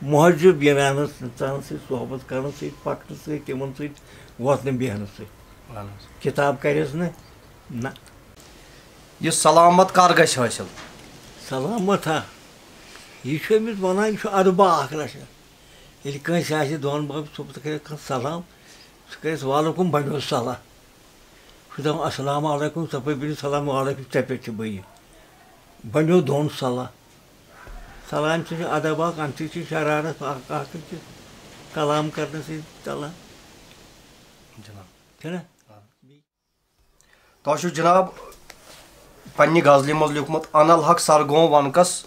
مہذب انسانس سۭتۍ، صحبت کرنہٕ سۭتۍ، پکنہٕ سۭتۍ، تِمن سۭتۍ وۄتھنہٕ بیہنہٕ سۭتۍ۔ اہن حظ۔ کِتاب کرٮ۪س نہٕ، نہ۔ یہِ سلامت کر گژھِ حٲصِل؟ سلامت ہا، یہِ چھُ أمِس ونان، یہِ چھُ ادبا اکھ رچھان۔ ییٚلہِ کٲنٛسہِ آسہِ دۄن بٲژن، ژٕ کٔرِتھ کانٛہہ سلام، ژٕ کٔرِتھ وعلیکم بنیو صلاح۔ سُہ دپان، السلام علیکم، ژےٚ پٮ۪ٹھ بنہِ سلام علیکم، ژےٚ پٮ۪ٹھ تہِ بنہِ۔ بنیو دۄن صلاح۔ سلام چھُ ادب اکھ، امہِ سۭتۍ چھِ شرارت اکھ، اکھ أکِس کلام کرنہٕ سۭتۍ ژلان۔ جناب۔ چھُنہ؟ آ۔ تۄہہِ چھُو جناب پننہِ غزلہِ منٛز لیوٗکھمُت، "انا الحق سرگوم ونکس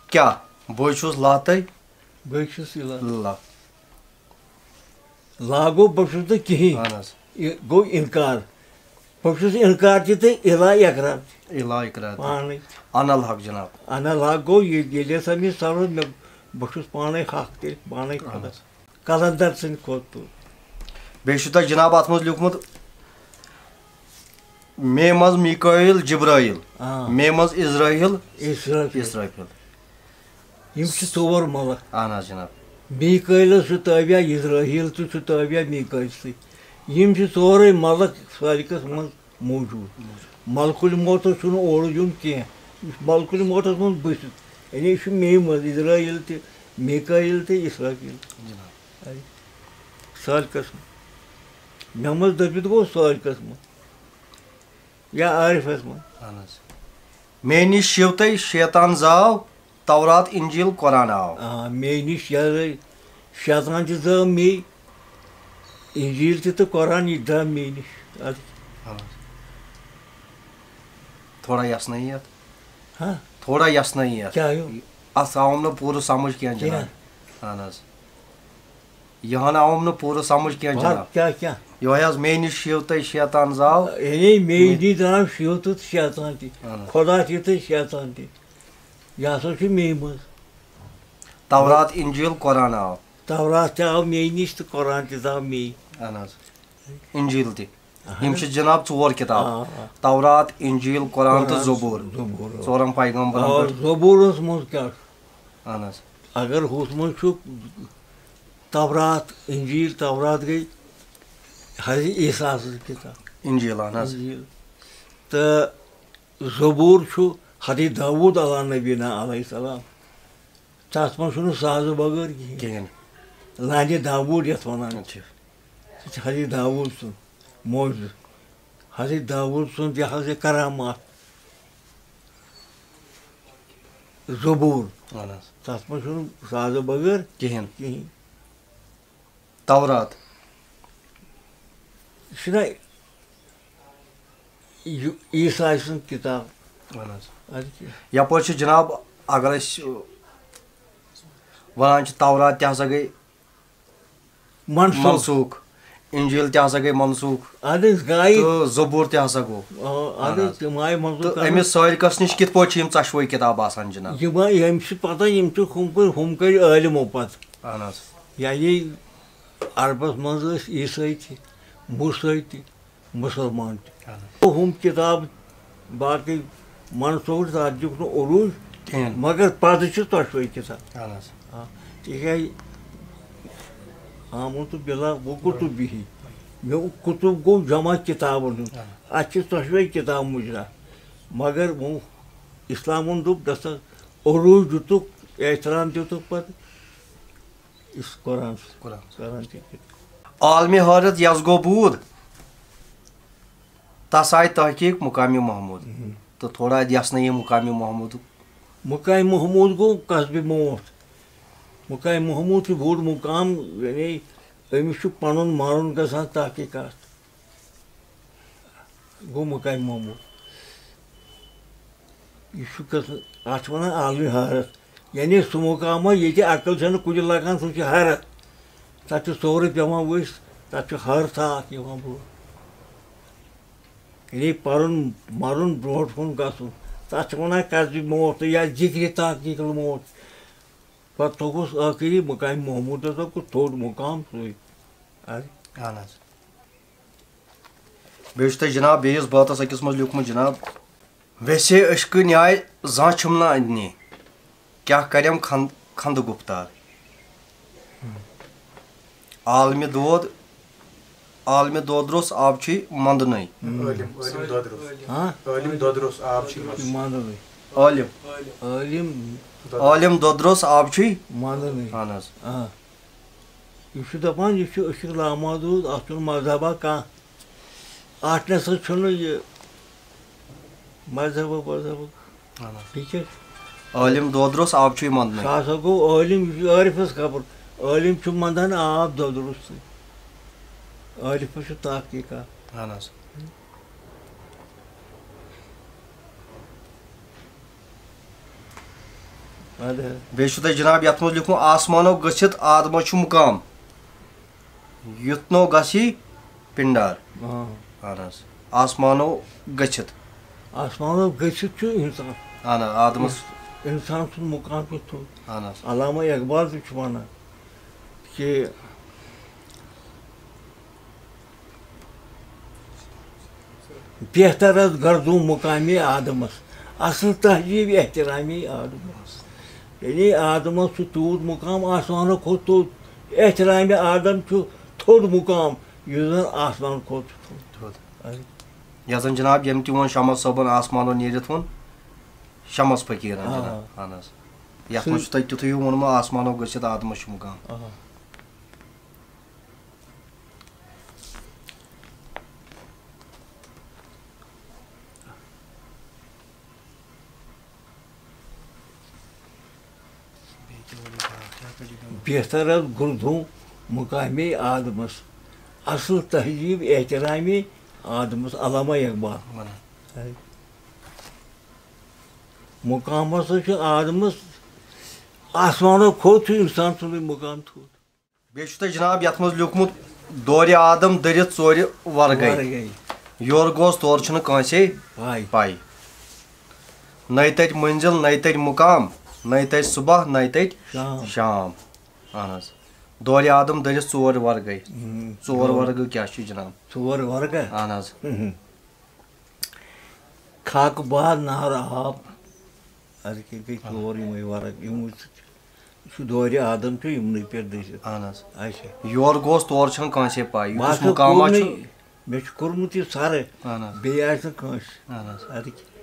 کیٛاہ، بہٕ چھُس لاتَے بہٕ چھُس یہِ لاتَے۔ لاتَے۔" لاگو بہٕ چھُس نہٕ کِہیٖنۍ۔ اہن حظ۔ یہِ گوٚو اِنکار۔ بہٕ چھُس اِنکار تہِ تہٕ اِلا اقرار تہِ۔ اِلا اقرار تہِ۔ پانَے۔ انا الحق جناب۔ انا الحق گوٚو یہِ، ییٚلہِ ہسا مےٚ سَرُن، مےٚ، بہٕ چھُس پانَے حق تیٚلہِ، پانَے اہن خۄدا۔ حظ۔ قلندر سٕنٛدِ کھۄتہٕ تُل۔ بیٚیہِ چھُ تۄہہِ جناب اَتھ منٛز لیوٗکھمُت، "مے منٛز میکٲیِل جبرٲیِل، آ۔ مے منٛز عزرٲیِل اسرافیل۔ اسرافیل۔" یِم چھِ ژور ملک۔ اہن حظ جناب۔ میکٲیلَس چھُ تابع، عزرٲیِل تہِ چھُ تابع میکٲیِلسٕے۔ یِم چھِ ژورے ملک سالکس منٛز موجود۔ ملک الموتس چھُنہٕ اورٕ یُن کینٛہہ۔ یُس ملک الموتس منٛز بٔسِتھ، یعنی یہِ چھُ مے منٛز عزرائیل تہِ، میکائیل تہِ، اسرافیل۔ جناب۔ اَے، سالکس منٛز۔ مےٚ منٛز دٔپِتھ گوٚو سالکس منٛز یا عارفس منٛز۔ اہن حظ۔ مے نِش شِو تہٕ شیطان زاو، تورات، انجیل، قرآن آو۔ آ، مے نِش یہِ ہسا شیطان تہِ زاو مے، انجیل تہِ تہٕ قرآن یہِ درٛاو مے نِش۔ اَدٕ ہاں۔ تھوڑا یَژھ نٲیی یَتھ۔ ہاں۔ تھوڑا یَژھ نٲیی یَتھ۔ کیٛاہ ہیوٗ؟ اَتھ آوُم نہٕ پوٗرٕ سَمٕجھ کینٛہہ کیٛاہ؟ جِناب۔ اَہَن حظ۔ یہِ ہَن آوُم نہٕ پوٗرٕ سَمٕجھ کینٛہہ وَل، جِناب۔ کیٛاہ، کیٛاہ؟ یِہوٚے حظ، مے نِش شِو تہٕ شیطان زاو۔ یعنی مے مے- نِش درٛاو شِو تہٕ شیطان تہِ۔ اَہَن حظ۔ خۄدا تہِ تہٕ شیطان تہِ۔ یہِ ہسا چھُ مے منٛز۔ تورات، انجیل، قرآن آو۔ تورات تہِ آو مے نِش تہٕ قرآن تہِ آو مے۔ اہن حظ۔ انجیل تہِ۔ اہن یِم حظ۔ چھِ جناب ژور کِتاب۔ آ، آ۔ تورات، انجیل، قرآن تہٕ قرآن، زبور۔ زبور۔ ژورن پیغمبرن آ، پٮ۪ٹھ۔ زبورس منٛز کیٛاہ چھُ؟ اہن حظ۔ اگر ہُتھ منٛز چھُ تورات، انجیل، تورات گٔے حضرت عیسیٰ سٕنٛز کِتاب۔ انجیل، اہن حظ۔ انجیل۔ تہٕ زبور چھُ حضرت داوود علیٰ نبینا علیہ السلام۔ تَتھ منٛز چھُنہٕ سازٕ بغٲر کِہیٖنۍ۔ کِہیٖنۍ۔ لانہِ داوود یَتھ وَنان چھِ۔ اچھا۔ سُہ چھُ حضرت داوود سُنٛد معجزٕ۔ حضرت داوود سُنٛد یہِ حظ یہِ کرامات۔ زبور۔ اہن حظ۔ تَتھ منٛز چھُنہٕ سازٕ بغٲر کِہیٖنۍ۔ کِہیٖنۍ۔ تورات۔ یہِ چھُنہ یہِ عیسیٰ سٕنٛز کِتاب۔ اہن حظ۔ اَدٕ کیٛاہ؟ یَپٲرۍ چھِ جناب، اگر أسۍ، ٲ، وَنان چھِ تورات تہِ ہسا گٔے منسوخ۔ منسوخ۔ انجیل تہِ ہسا گٔے منسوخ۔ اَدٕ حظ گٔے۔ تہٕ زبور تہِ ہسا گوٚو۔ آ، اَدٕ اہن حظ۔ تِم آیہِ منسوخ تہٕ کرنہٕ۔ أمِس سٲلکَس نِش کِتھ پٲٹھۍ چھِ یِم ژۄشوَے کِتاب آسان جناب؟ یِم آیہِ، یِم چھِ پَتہ، یِم چھِ ہُم کٔرۍ، ہُم کٔرۍ عٲلمو پَتہٕ۔ اہن حظ۔ یعنی عربس منٛز ٲسۍ عیسٲے تہِ، موسٲے تہِ، مُسلمان تہِ۔ اہن حظ۔ ہُم کِتاب باقٕے منسوخ، تَتھ دیُت نہٕ عروٗج کِہیٖنۍ۔ مگر پَتہٕ چھِ ژۄشوَے کِتاب۔ اہن حظ۔ آ، تِکیٛازِ آمُت بِلا وَ کُتُبِہی۔ مےٚ کُتُب گوٚو جمع کِتابَن ہُنٛد۔ اہن۔ اَتھ چھِ ژۄشوَے کِتاب مُجرا۔ مگر وۄنۍ اِسلامَن دوٚپ، دَپسا، عروٗج دیُتُکھ، احترام دیُتُکھ پَتہٕ۔ یُس قرآن چھُ۔ قرآن۔ قرآن چھُ۔ عالمِ حٲرت یَس گوٚو بوٗد، تَس آیہِ تحقیٖق مُقامِ محموٗد۔ مہم۔ تہٕ تھوڑا یَژھ نہٕ یہِ مُقامِ محموٗدُک۔ مُقامِ محموٗد گوٚو قصبِ موت۔ مُقامِ محموٗد چھُ بوٚڑ مُقام، یعنی أمِس چھُ پَنُن مَرُن گژھان تحقیٖقات۔ گوٚو مُقامِ محموٗد۔ یہِ چھُ گژھان، اَتھ چھِ وَنان عالمِ حٲرت۔ یعنی سُہ مُقام، ییٚتہِ عقل چھَنہٕ کُنہِ لَگان، سُہ چھُ حٲرت۔ تَتھ چھُ سورُے پٮ۪وان ؤسۍ، تَتھ چھُ حٲرتھا اَکھ یِوان برونٛہہ۔ یعنی پَرُن، مَرُن، برونٛٹھ کُن گژھُن۔ تَتھ چھِ وَنان قصبِ موت یا ذِکرِ تحقیٖق الموت۔ پَتہٕ تھوٚوُس ٲخری مُقامِ محموٗدَس، سُہ گوٚو تھوٚد مُقام سُے۔ اَدٕ۔ اَہَن حظ۔ بیٚیہِ چھُ تۄہہِ جِناب بیٚیِس بٲتَس أکِس منٛز لیوٗکھمُت جِناب، "ویسے عشقہٕ نیٛاے زانٛہہ چھُم نہٕ اَننہِ، کیٛاہ کَرٮ۪م کھن-، کھنٛدٕ گُفتار؟" عالمِ دود، عالمِ دود روٚس آبہٕ چھُے منٛدنٕے۔ عٲلِم، عٲلِم دۄدروٚس۔ ہاں؟ عٲلِم دۄدروٚس آبہٕ چھُے منٛدنٕے۔ منٛدنٕے۔ عٲلِم۔ عٲلِم۔ عٲلِم دۄدروٚس آبہٕ چھُے۔ منٛدنٕے۔ اَہَن حظ۔ آ۔ یہِ چھُ دَپان، یہِ چھُ عشق لامحدوٗد، اَتھ چھُنہٕ مذہبا کانٛہہ۔ اَتھ نَسا چھُنہٕ یہِ مذہبا وذہبا۔ اَہَن حظ۔ ٹھیٖک چھا؟ عٲلِم دۄدروٚس آب چھُے منٛدنٕے۔ سُہ ہسا گوٚو عٲلِم، یہِ چھُ عٲرفَس خبر۔ عٲلِم چھُ منٛدان آب دۄدروٚسٕے۔ عٲرفَس چھُ تحقیٖقا۔ اَہَن حظ۔ اَدٕ حظ۔ بیٚیہِ چھُ تۄہہِ جناب یَتھ منٛز لیوٗکھمُت، آسمانو گٔژھِتھ آدمس چھُ مُقام، یُتھ نو گژھی پِنڈار۔ آ۔ اہن حظ۔ آسمانو گٔژھِتھ۔ آسمانو گٔژھِتھ چھُ اِنسان۔ اہن حظ، آدمس۔ اِنسان سُنٛد مُقام چھُ تھوٚد۔ اہن حظ۔ علامہ اقبال تہِ چھُ وَنان کہِ بہتر از گردوں مقامِ آدمس، اصل تہذیب احترامِ آدمس۔ یعنی آدمس چھُ تیوٗت مقام آسمانو کھۄتہٕ تھوٚد، احترامِ آدم چھُ تھوٚد مقام، یُس زن آسمان کھۄتہٕ چھُ تھوٚد۔ تھوٚد۔ یتھ زن جناب ییٚمہِ تہِ ووٚن شمس صٲبن آسمانو نیٖرِتھ ووٚن شمس فقیٖرن آ۔ جناب۔ اہن حظ۔ یتھ سُہ منٛز چھُ تۄہہِ تیُتھُے ہیوٗ ووٚنمُت آسمانو گٔژھِتھ آدمس چھُ مقام۔ آ۔ بہتر از گردوں مقامِ آدمس، اصل تہذیب احترامِ آدمس، علامہ اقبال۔ وَنان۔ مقام ہسا چھُ آدمس، آسمانو کھوٚت چھُ اِنسان سُنٛدُے مقام تھوٚد۔ بیٚیہِ چھُ تۄہہِ جناب یتھ منٛز لیوٗکھمُت، دورِ آدم دٔرِتھ ژورِ ورگے۔ ورگے۔ یورٕ گوس تورٕ چھُنہٕ کٲنٛسے پاے۔ پاے۔ نَے تَتہِ مٔنزِل، نَے تَتہِ مُقام، نَے تَتہِ صُبح، نَے تَتہِ شام۔ شام۔ اہن حظ۔ دورِ آدم دٔرِتھ ژور ورگے۔ ہم۔ ژور ورگہٕ کیٛاہ چھُ جناب؟ ژور ورگہ؟ اہن حظ۔ ہم۔ خاکہٕ باد نار آب۔ اَدٕ کیٛاہ گٔے ژور یِمَے ورق، یِموٕے سۭتۍ چھُ دورِ آدم چھُ یِمنٕے پٮ۪ٹھ دٔسِتھ۔ اہن حظ۔ اچھا۔ یورٕ گوس تورٕ چھَنہٕ کٲنٛسے پَے، بہٕ یُس ہسا مُقام ما کوٚرمُے، چھُ۔ مےٚ چھُ کوٚرمُت یہِ سرٕ، اہن حظ۔ بیٚیہِ آسہِ نہٕ کٲنٛسہِ۔ اہن حظ۔ اَدٕ کیٛاہ۔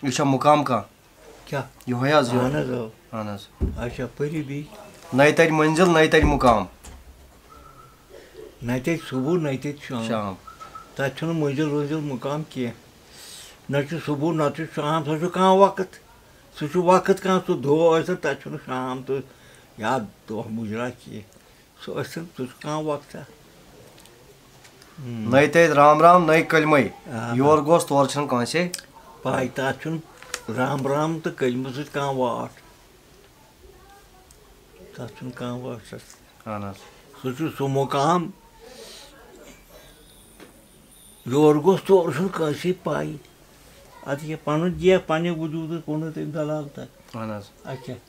یہِ چھا مُقام کانٛہہ؟ کیٛاہ؟ یِہوٚے حظ، یِہوٚے۔ اہن حظ، اَوا۔ اہن حظ۔ اچھا، پٔرِو بیٚیہِ۔ نَے تَتہِ مٔنزِل، نَے تَتہِ مُقام۔ نَے تَتہِ صُبح، نَے تَتہِ شام۔ شام۔ تَتہِ چھُنہٕ مٔنزِل ؤنزِل مُقام کینٛہہ۔ نہ چھُ صُبح، نہ چھُ شام، سُہ چھُ کانٛہہ وقت۔ سُہ چھُ وقت کانٛہہ، سُہ دۄہ ٲسِتھ، تَتہِ چھُنہٕ شام تہٕ یا دۄہ مُجرا کینٛہہ۔ سُہ ٲسِن، سُہ چھُ کانٛہہ وقتہ۔ ہم۔ نَے تَتہِ رام رام، نَے کلمَے۔ آ۔ یور گوس، تورٕ چھَنہٕ کٲنٛسے۔ پَے، تَتھ چھُنہٕ رام رام تہٕ کلمہٕ سۭتۍ کانٛہہ واٹھ۔ تَتھ چھُنہٕ کانٛہہ واٹھ۔ اہن حظ۔ سُہ چھُ سُہ مُقام، یور گوٚژھ تورٕ چھُنہٕ کٲنٛسے پَے۔ اَدٕ کیٛاہ، پَنُن دِیا پنٛنہِ وجوٗدُک ووٚنُے تٔمۍ دَلال تَتہِ۔ اہن حظ۔ اَدٕ کیٛاہ؟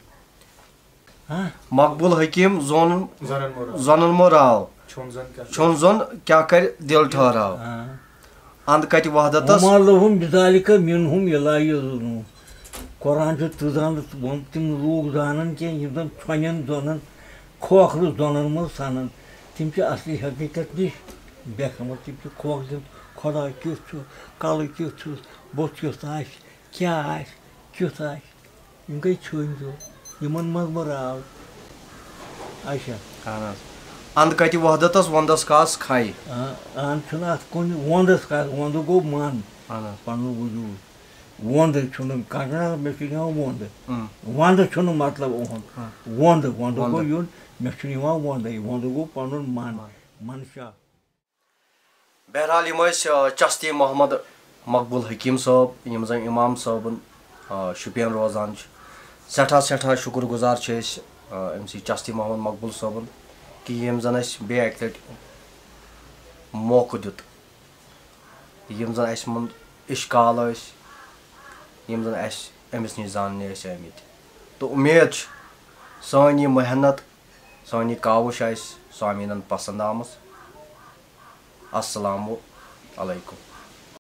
ہاں؟ مقبول حکیم زون زنن مراد۔ زنن مو راو۔ چھُن زن کیٛاہ چھُن زن کیٛاہ کرِ دل ٹھہراو۔ ہاں۔ اند کتہِ وحدتس۔ وما لهم بذلك منهم إلا يظنون۔ قرآن چھُ تہِ زانان، وۄنۍ تِم لوٗکھ زانان کینٛہہ، یِم زن ژھۄنٮ۪ن زۄنن، کھوکھرٕ زۄنن منٛز سنان۔ تِم چھِ اصلی حقیقت نِش بے خبر، تِم چھِ کھوکھ دِوان، خۄدا کیُتھ چھُ، کلہٕ کیُتھ چھُس، بُتھ کیُتھ آسہِ، کیٛاہ آسہِ، کیُتھ آسہِ۔ یِم گٔے چھٔنۍ زٕ، یِمن منٛز مہ راو۔ اچھا۔ اہن حظ۔ اند کتہِ وحدتس وندس کاس کھے۔ آ، اہن چھُنہٕ اتھ کُنہِ وندس کاس، وندٕ گوٚو من۔ اہن حظ۔ پنُن وجوٗد۔ وندٕ چھُنہٕ کنگنا، مےٚ چھُ یِوان وندٕ۔ اۭں۔ وندٕ چھُنہٕ مطلب اُہُنٛد۔ اۭں۔ وندٕ، وندٕ وندٕ۔ گوٚو یُن، مےٚ چھُنہٕ یِوان وندے، وندٕ گوٚو پنُن من۔ من۔ منشا۔ بہرحال، یِم ٲسۍ، آ، چشتی محمد مقبول حکیم صٲب، یِم زَن اِمام صٲبُن، آ، شُپین روزان چھِ۔ سٮ۪ٹھاہ، سٮ۪ٹھاہ شُکُر گُزار چھِ أسۍ، آ، أمۍ سٕے چشتی محمد مقبول صٲبُن کہِ ییٚمۍ زَن اَسہِ بیٚیہِ اَکہِ لَٹہِ موقعہٕ دیُت، یِم زَن اَسہِ منٛز اِشکال ٲسۍ، یِم زَن اَسہِ أمِس نِش زاننہِ ٲسۍ آمٕتۍ۔ تہٕ اُمید چھِ، سٲنۍ یہِ محنت، سٲنۍ یہِ کاوش آسہِ سامعیٖنن پسنٛد آمٕژ۔ السلام علیکم۔